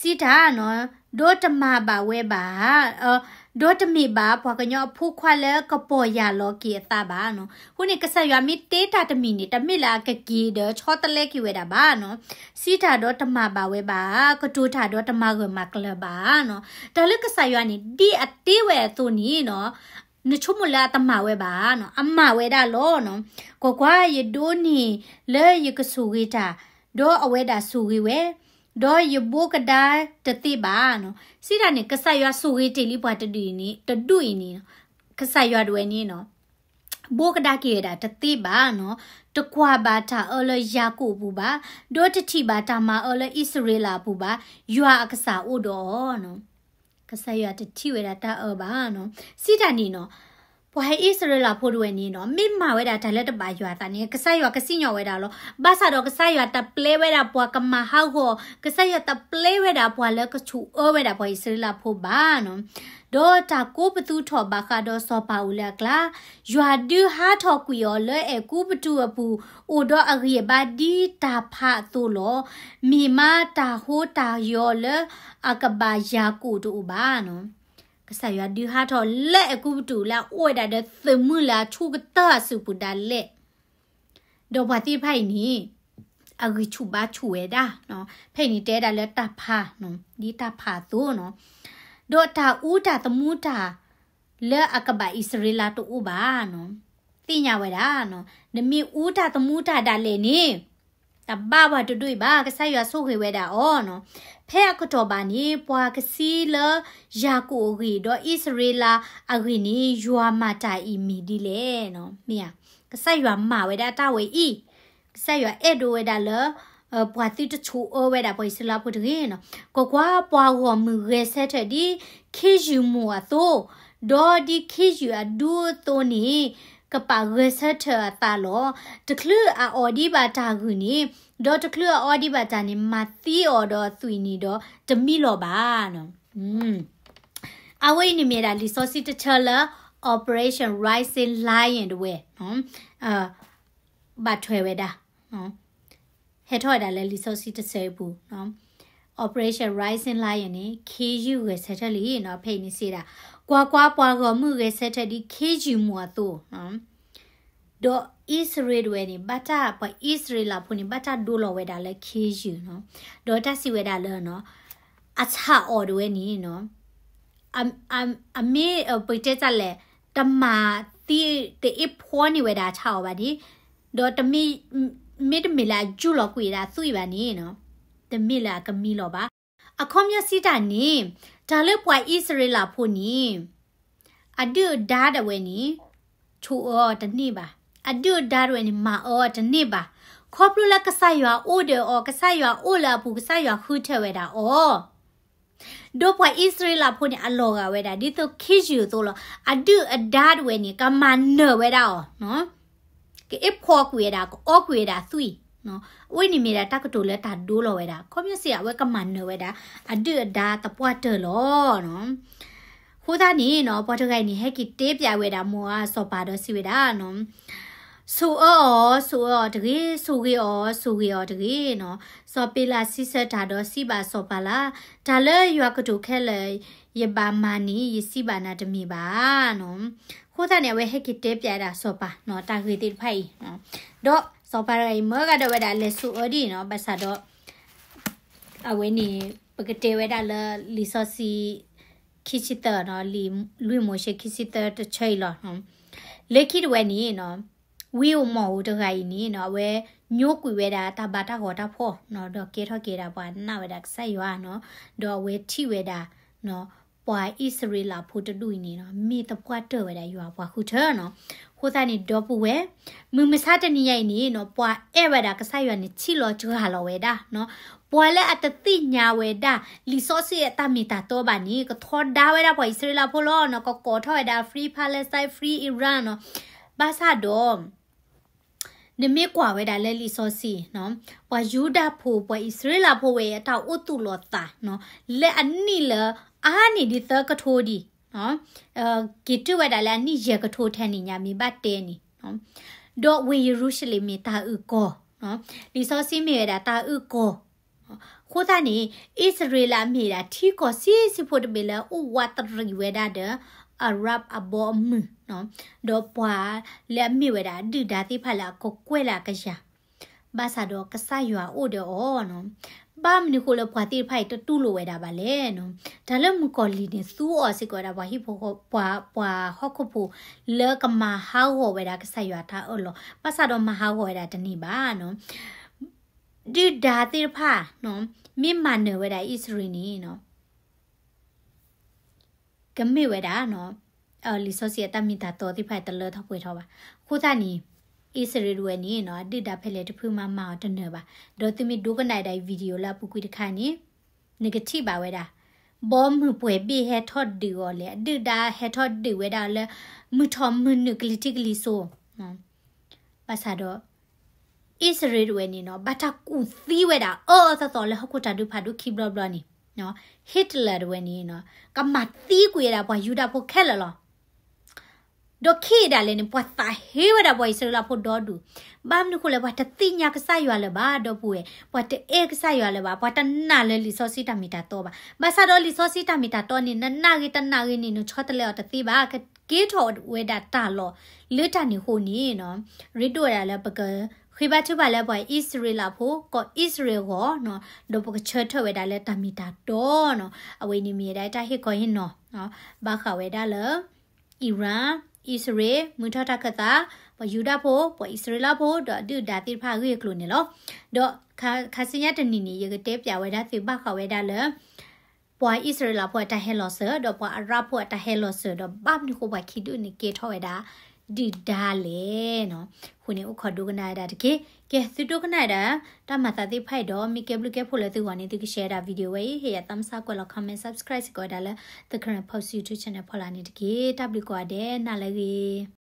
စံးတၢ်နီၤ, ဒီးတမၤဘၣ်ဝဲဘၣ်, ဒီးတမ့ၢ်ဘၣ်ပှၤကညီအဖိခွါလၢကပီၢ်ယၢ်လီၤက့ၤအသးဘၣ်နီၤ. အဃိန့ၣ် ကစၢ်ယွၤမ့ၢ်တဲတၢ်တမံၤန့ၣ် တမ့ၢ်လၢအကက့ၤဒီးဆီတလဲက့ၤဝဲဒၣ်ဘၣ်နီၤ. စံးတၢ်ဒီးတမၤဘၣ်ဝဲဘၣ်, ကတိၤတၢ်ဒီးတမၤဂၢၢ်မၤကျၢၤဘၣ်နီၤ. တၢ်လၢကစၢ်ယွၤန့ၣ် ဒ်အတဲဝဲအသိးန့ၣ်နီၤ နဆိကမိၣ်လၢအတမၤဝဲဘၣ်နီၤ, အမၤဝဲဒၣ်လီၤနီၤ. ကွၢ်ကွၢ်, ယဒိးန့ၢ်လၢယကဆိၣ်ဂ့ၤတၢ်, ဒီးအဝဲဒၣ်ဆိၣ်ဂ့ၤဝဲ, ဒီးယဘိကဒါတသ့ဘၣ်နီၤ. စံးတၢ်န့ၣ် ကစၢ်ယွၤဆိၣ်ဂ့ၤတ့ၢ်လံပှၤတဒူၣ်အံၤန့ၣ်, တဒူၣ်အံၤန့ၣ်နီၤ, ကစၢ်ယွၤဒၣ်ဝဲန့ၣ်နီၤ ဘိကဒါက့ၤဝဲဒၣ်တသ့ဘၣ်နီၤ, တကွၢ်ဘၣ်တၢ်အၢလၢယၤကိာ်အပူၤဘၣ်, ဒီးတထံၣ်ဘၣ်တၢ်မၤအၢလၢအံၣ်စရ့လးအပူၤဘၣ်, ယွၤအကစၢ်အိၣ်ဒီးအီၤနီၤ. ကစၢ်ယွၤတထံၣ်ဝဲဒၣ်တၢ်အၢဘၣ်နီၤ. စံးတၢ်န့ၣ်နီၤ, ပှၤအံၣ်စရ့လးဖိတဝဲန့ၣ်နီၤ, မ့ၢ်မၤဝဲဒၣ်တၢ်လၢတဘၣ်ယွၤအသးန့ၣ် ကစၢ်ယွၤကစံၣ်ညီၣ်ဝဲဒၣ်လီၤ. ဘၣ်ဆၣ်ဒီးကစၢ်ယွၤတပျဲဝဲဒၣ်ပှၤကမၤဟးဂီၤ, ကစၢ်ယွၤတပျဲဝဲဒၣ်ပှၤလၢကဆိၣ်အၢဝဲဒၣ်ပှၤအံၣ်စရ့လးဖိဘၣ်နီၤ. ဒီးတၢ်ကိးပသူထီၣ်ဘၣ်ဃးဒီးစီၤပၤအိၣ်လၢအကျါ, ယွၤဒုးဟးထီၣ်ကွံာ်အီၤလၢအဲၤကူပတူးအပူၤ, အိၣ်ဒီးအဂံၢ်အဘါဒ်တၢ်ဖးအသိးလီၤ. မ့ၢ်မးတၢ်ဟိတၢ်ယီၤလၢအကဘၣ်ယၤကိာ်တအိၣ်ဘၣ်နီၤ. ကစၢ်ယွၤဒုးဟးထီၣ်လၢအဲၤကူပတူးလၢအအိၣ်ဝဲဒၣ်ဒီးသုးမုၢ်လၢအဆူၣ်ကတၢၢ်အစုပူၤဒၣ်လဲာ်, ဒီးပှၤသ့ၣ်တဖၣ်အံၤန့ၣ် အဂံၢ်ဆူၣ်ဘါဆူၣ်ဝဲဒၣ်, ဖဲအံၤန့ၣ်တဲဒၣ်လၢတၢ်ဖး, ဒ်တၢ်ဖးအသိးနီၤ, ဒီးတၢ်အူတၢ်သမူတၢ် လၢအကဘၣ်အံၣ်စရ့လးတအိၣ်ဘၣ်နီၤ, သ့ၣ်ညါဝဲဒၣ်နီၤ, နမ့ၢ်အူတၢ်သမူတၢ်ဒၣ်လဲာ်န့ၣ် တဘၣ်ပှၤတဒူၣ်အံၤဘၣ်, ကစၢ်ယွၤဆိၣ်ဂ့ၤဝဲဒၣ်အီၤနီၤ. ဖဲအကတီၢ်ဘၣ်န့ၣ် ပှၤကဆံလၢယၤကိာ်အဂ့ၢ် ဒီးအံၣ်စရ့လးအဂ့ၢ်န့ၣ် ယွၤမၤတၢ်အံၤမ့ၢ်ဒ်လဲၣ်နီၤ, မ့ၢ်ဧါ, ကစၢ်ယွၤမၤဝဲဒၣ်တၢ်ဝဲအံၤ, ကစၢ်ယွၤအဲၣ်ဒိးဝဲဒၣ်လၢ ပှၤသုတဆိၣ်အၢဝဲဒၣ်ပှၤအံၣ်စရ့လးဖိတဂ့ၤနီၤ. ကွၢ်ကွၢ်, ပှၤဂီၢ်မုၢ်ဂဲၤဆၢထၢၣ်ဒ်ခ့ယုၢ်မိၢ်အသိး, ဒီးဒ်ခ့ယုၢ်အဒူအသိးန့ၣ် ကပာ်ဂဲၤဆၢထၢၣ်အသးလီၤ. တချုးအအီၣ်ဒံးဘၣ်တၢ်ဂုၢ်န့ၣ်, ဒီးတချုးအအီဒံးဘၣ်တၢ်န့ၣ် မၤသံအီၤဒီးအသွံၣ်န့ၣ်ဒီးတမံလီၤဘၣ်နီၤ. အဝဲအံၤန့ၣ်မ့ၢ်ဒၣ်လံာ်စီဆှံတဆၢလၢ Operation Rising Lion တဝဲ ဘၣ်ထွဲဝဲဒၣ်, ဟဲထီၣ်ဝဲဒၣ်လၢလံာ်စီဆှံတဆၢအံၤပူၤ, Operation Rising Lion န့ၣ် ခ့ယုၢ်ဂဲၤဆၢထၢၣ်လံနီၤ, ဖဲအံၤန့ၣ်စံးဒၣ်, ကွၢ်ကွၢ်, ပှၤဂီၢ်မုၢ်ဂဲၤဆၢထၢၣ်ဒ်ခ့ယုၢ်မိၢ်အသိး, ဒီးအံၣ်စရ့လးတဝဲန့ၣ် ဘၣ်တၢ် ပှၤအံၣ်စရ့လးဖိန့ၣ် ဘၣ်တၢ်ဒိလီၤဝဲဒၣ်လၢခ့ယုၢ်နီၤ, ဒီးတၢ်စံးဝဲဒၣ်လၢ အဆၣ်အီၣ်တဝဲန့ၣ်နီၤ, အမ့ၢ်ပတဲတၢ်လဲၣ်, တမၤသံ တအ့ၣ်ဖှီန့ၢ်ဝဲဒၣ်အဆၣ်အီၣ်ဘၣ်န့ၣ်, ဒီး မ့တမ့ၢ်လၢအယူၢ်လီၤကွံာ်ဒၣ်အသွံၣ်ဘၣ်န့ၣ်နီၤ, တမ့ၢ်လၢအကမံလီၤဘၣ်. အခီပညီစံးတၢ်န့ၣ်, တၢ်လၢပှၤအံၣ်စရ့လးဖိန့ၣ် အဒုၣ်အဒါတဝဲန့ၣ် ဆိၣ်အၢအီၤတန့ၢ်ဘၣ်. အဒုၣ်အဒါတဝဲန့ၣ် မၤအၢအီၤတန့ၢ်ဘၣ်. ခီဖျိလၢကစၢ်ယွၤအိၣ်ဒီးအီၤ, ကစၢ်ယွၤအိၣ်လၢအပူၤ, ကစၢ်ယွၤဃုထၢဝဲဒၣ်အီၤ. ဒီးပှၤအံၣ်စရ့လးဖိန့ၣ် အလီၤဂာ်ဝဲဒၣ် ဒ်သိးခ့ယုၢ်အသိးလီၤ. အဒုၣ်အဒါတဝဲန့ၣ် ကမၤနၢၤဝဲဒၣ်အီၤ, ကအ့ၣ်ဖှီၣ်ကွံာ်ဝဲဒၣ်, ကအီၣ်ကွံာ်ဝဲဒၣ်သွံၣ်. အဝဲန့ၣ်မ့ၢ်ဒၣ်တၢ်ကတိၤလၢတၢ်ဒိလီၤဝဲဒၣ်. ခီပညီစ့ၢ် အဝဲကမၤနၢၤဝဲဒၣ် အဒုၣ်အဒါသပှၢ်တၢၢ်လီၤ. အဃိသတးန့ၣ်နီၤ ပှၤတဂၤအံၤန့ၣ် ဟဲက့ၤတဲပၠးဝဲဒၣ်မိၤအၤစီၤပၤဒီးစံးဝဲဒၣ်နီၤ, ဆိၣ်အၢအီၤ, ဆိၣ်အၢအီၤတဂ့ၤ, ဆိၣ်ဂ့ၤအီၤ, ဆိၣ်ဂ့ၤအီၤတဂ့ၤနီၤ. စီၤပ့လးစံးဆၢတၢ်ဒီးစံးဘၣ်စီၤပၤလၢ်, တၢ်လၢယွၤကတိၤခဲလၢာ် ယဘၣ်မၤန့ၣ် ယစံးဘၣ်နၤတမ့ၢ်ဘၣ်နီၤ. အဃိသတးန့ၣ် အဝဲဟဲက့ၤတဲပၠးဒၣ်စီၤပၤနီၤ တၢ်ဂ့ၢ်သ့ၣ်တဖၣ်အံၤနီၤ. ဒီးစီၤပၤတဂၤအံၤ မၢကဒီးဝဲဒၣ်လဲၤဆိၣ်အၢဒ်အံၤနီၤ, ဘၣ်ဆၣ်ဒီး အဝဲန့ၣ် ပကတဲဝဲဒၣ်လၢလံာ်စီဆှံ ခံဆံသၢနီၤ, လံာ်လွံၢ်မိၤၡ့ ခံဆံသၢ တဆၢအံၤလီၤ. လၢခံတဝဲန့ၣ်နီၤ, ဝံဧိၤမီၣ်ဧိၤတဂၤအံၤန့ၣ်နီၤ, အဝဲညိကွံာ်ဝဲဒၣ်တၢ်ဘါတၢ်ဂီၤတၢ်ဖှီၣ်နီၤ, ဒီးကဲထီၣ်က့ၤဒၣ်ပှၤနာ်ဝဲဒၣ်ကစၢ်ယွၤနီၤ, ဒီးအဝဲထံၣ်ဝဲဒၣ်နီၤ, ပှၤအံၣ်စရ့လးဖိတဒူၣ်အံၤန့ၣ်နီၤ, မ့ၢ်သပှၢ်တၢၢ်ဝဲဒၣ်ယွၤပှၤဃုထၢနီၤ. အဃိသတးန့ၣ် ဒီပုၢ်ဝဲၢ်, မုၢ်မဆါတနံၤညါအံၤန့ၣ်နီၤ, ပှၤအဲၣ်ဝဲဒၣ်ကစၢ်ယွၤန့ၣ် ထံၣ်လီၤစှၤလီၤဝဲဒၣ်နီၤ. ပှၤလၢအတသ့ၣ်ညါဝဲဒၣ် လံာ်စီဆှံအတၢ်မ့ၢ်တၢ်တီဘၣ်န့ၣ် ကထီဒါဝဲဒၣ်ပှၤအံၣ်စရ့လးဖိလီၤနီၤ, ကကိးထီၣ်ဝဲဒၣ် free Palestine, free Iran နီၤ. ဘၣ်ဆၣ်ဒီး နမ့ၢ်ကွၢ်ဝဲဒၣ်လၢလံာ်စီဆှံနီၤ, ပှၤယူဒၤဖိ ပှၤအံၣ်စရ့လးဖိဝဲအံၤ အတၢ်အိၣ်သူၣ်လီၤသးနီၤ, လၢအနံၣ်လၢအါန့ၢ်ဒံး သၢကထိဒံး, က့ၤတုၤဝဲဒၣ်လၢအနံၣ်ယဲၢ်ကထိထဲန့ၣ်ညါ မ့ၢ်ဘၣ်တဲန့ၣ်, ဒီးဝ့ၢ်ယရူၤၡလ့ၣ်မ့ၢ်တၢ်အုၣ်ကီၤ, လံာ်စီဆှံမ့ၢ်ဝဲဒၣ်တၢ်အုၣ်ကီၤ. အဃိသတးန့ၣ် အံၣ်စရ့လးမ့ၢ်ဒၣ်ထံကီၢ်ဆံးဆံးဖိတဘ့ၣ်လၢအိၣ်ဝးတရံးဝဲဒၣ်ဒီး အၤရၣ်အဘီအမုၢ်, ဒီးပှၤလၢအမ့ၢ်ဝဲဒၣ်အဒုၣ်ဒါသ့ၣ်တဖၣ်လၢအကကွဲၢ်လၢအကယၤ, ဘၣ်ဆၣ်ဒီးကစၢ်ယွၤအိၣ်ဒီးအီၤနီၤ. ဘၣ်မနုၤဃိလၢပှၤသ့ၣ်တဖၣ်အံၤတတူၢ်လိာ်ဝဲဒၣ်ဘၣ်လဲၣ်နီၤ. တၢ်လၢမုၣ်ကီၤလံၢ်န့ၣ် သူအီၤစ့ၢ်ကီးဝဲဒၣ်ပှၤဟံၣ်ဖိဃီ, ပှၤ, ပှၤဟီၣ်ခိၣ်ဖိလၢကမၤဟးဂီၤဝဲဒၣ်ကစၢ်ယွၤတၢ်အၢၣ်လီၤ, ဘၣ်ဆၣ်ဒီးမၤဟးဂီၤဝဲဒၣ်တန့ၢ်ဘၣ်နီၤ. ဒုၣ်ဒါသ့ၣ်တဖၣ်နီၤ, မ့ၢ်မၤနၢၤဝဲဒၣ်အံၣ်စရ့လးန့ၣ်နီၤ ကမ့ၢ်ဝဲဒၣ်နီၤ, လံာ်စီဆှံအတၢ်မ့ၢ်တၢ်တီသ့ၣ်တဖၣ်တလၢထီၣ်ပှဲၤထီၣ်ဘၣ်. အဃိသတးန့ၣ် အံၣ်စရ့လးတဝဲန့ၣ်နီၤ, အဒုၣ်ဒါဖဲလဲၣ်တဖုမၤမၤအီၤတနၢၤဘၣ်. ဒီးသုမ့ၢ်ဒိကနၣ်ဝဲဒၣ်အံၤ video လၢအပူၤကွံာ်တခါန့ၣ် နကထံၣ်ဘၣ်ဝဲဒၣ် ဘီမုၢ်ပှဲၤဘ့ၣ်ဟဲထီၣ်ဒုးအီၤလဲၣ်, အဒုၣ်ဒါဟဲထီၣ်ဒုးဝဲဒၣ်လၢ မုၢ်ထီၣ်မုၢ်နုာ်ကလံၤထံးကလံၤစိး ဘၣ်ဆၣ်ဒီး အံၣ်စရ့လးတဝဲန့ၣ်နီၤ, ဘၣ်တၢ်ကူၣ်သံဝဲဒၣ်အၢအၢသီသီလၢဟီၣ်ခိၣ်တၢ်ဒုးဖးဒိၣ်ခံဘျီဘျီန့ၣ်, Hitler တဝဲန့ၣ်နီၤ, ကမၤသံကွံာ်ဝဲဒၣ်ပှၤယူဒၤဖိခဲလၢာ်လီၤ. ဒီးခံဒၣ်လဲာ်န့ၣ် ပှၤသးဟ့ဝဲဒၣ်ပှၤအံၣ်စရ့လးဖိဒီဒူၣ်, ဘၣ်မနုၤဃိလဲၣ် ပှၤတသ့ၣ်ညါကစၢ်ယွၤလၢၤဘၣ် ဒီပုၢ်ဝဲၢ်, ပှၤတအဲၣ်ကစၢ်ယွၤလၢၤဘၣ်, ပှၤတနာ်လၢလံာ်စီဆှံတၢ်မ့ၢ်တၢ်တီဘၣ်. ဘၣ်ဆၣ်ဒီးလံာ်စီဆှံတၢ်မ့ၢ်တၢ်တီန့ၣ် နနာ်ဂ့ၤတနာ်ဂ့ၤန့ၣ် နဆီတလဲအီၤတသ့ဘၣ်, ကကဲထီၣ်ဝဲဒၣ်တၢ်လီၢ်လၢတၢ်န့ၣ်အဃိန့ၣ်နီၤ, ရ့ဒိၣ်ဝဲဒၣ်လၢပကဃ့ဘါထုကဖၣ်လၢပှၤအံၣ်စရ့လးဖိ ကီၢ်အံၣ်စရ့လးအဂီၢ်နီၤ, ဒီးပကဆၢထၢၣ်ဝဲဒၣ်လၢတၢ်မ့ၢ်တၢ်တီနီၤ. အဝဲန့ၣ်မ့ၢ်ဝဲဒၣ်တၢ်ဟ့ၣ်ခီဟ့ၣ်နီၤ ဘၣ်ဃးဝဲဒၣ်လၢ Iran, အံၣ်စရ့လး မုၢ်ထီၣ်တၢ်ခၢၣ်သး, ပှၤယူဒၤဖိ, ပှၤအံၣ်စရ့လးဖိ ဒီးအဒုၣ်အဒါသ့ၣ်တဖၣ်အဂ့ၢ်အကျိၤန့ၣ်လီၤ. ဒီးခါဆူညါတနံၤန့ၣ် ယကတဲပၠးဝဲဒၣ်သုဘၣ်ဃးဝဲဒၣ်လၢ ပှၤအံၣ်စရ့လးဖိအတၢ်ဟဲလီၤစၢၤ ဒီးပှၤအရၣ်ဖိအတၢ်ဟဲလီၤစၢၤ ဒီးဘၣ်မနုၤဃိပှၤခံဒူၣ်န့ၣ်ကဲထီၣ်ဝဲဒၣ်ဒုၣ်ဒါလဲၣ်နီၤ. အဃိန့ၣ် အိၣ်ခိးဒိကနၣ်ဝဲဒၣ်တက့ၢ်. ကဲ သုဒိကနၣ်ဝဲဒၣ် တၢ်မၤသးသ့ၣ်တဖၣ်အံၤဒီး မ့ၢ်ကဲဘျုးကဲဖှိၣ်လၢသုဂီၢ်န့ၣ် သုက share ဝဲဒၣ် video ဝဲအံၤ, ဟ့ၣ်ယၤ thumbs up ကွဲးလီၤ comment, subscribe စ့ၢ်ကီးဝဲဒၣ်လၢ The Karen Post YouTube channel ဖီလာ်န့ၣ်တက့ၢ်. တၢ်ဘျုးကိးဂၤဒဲး နၤလၢအဂ့ၤ.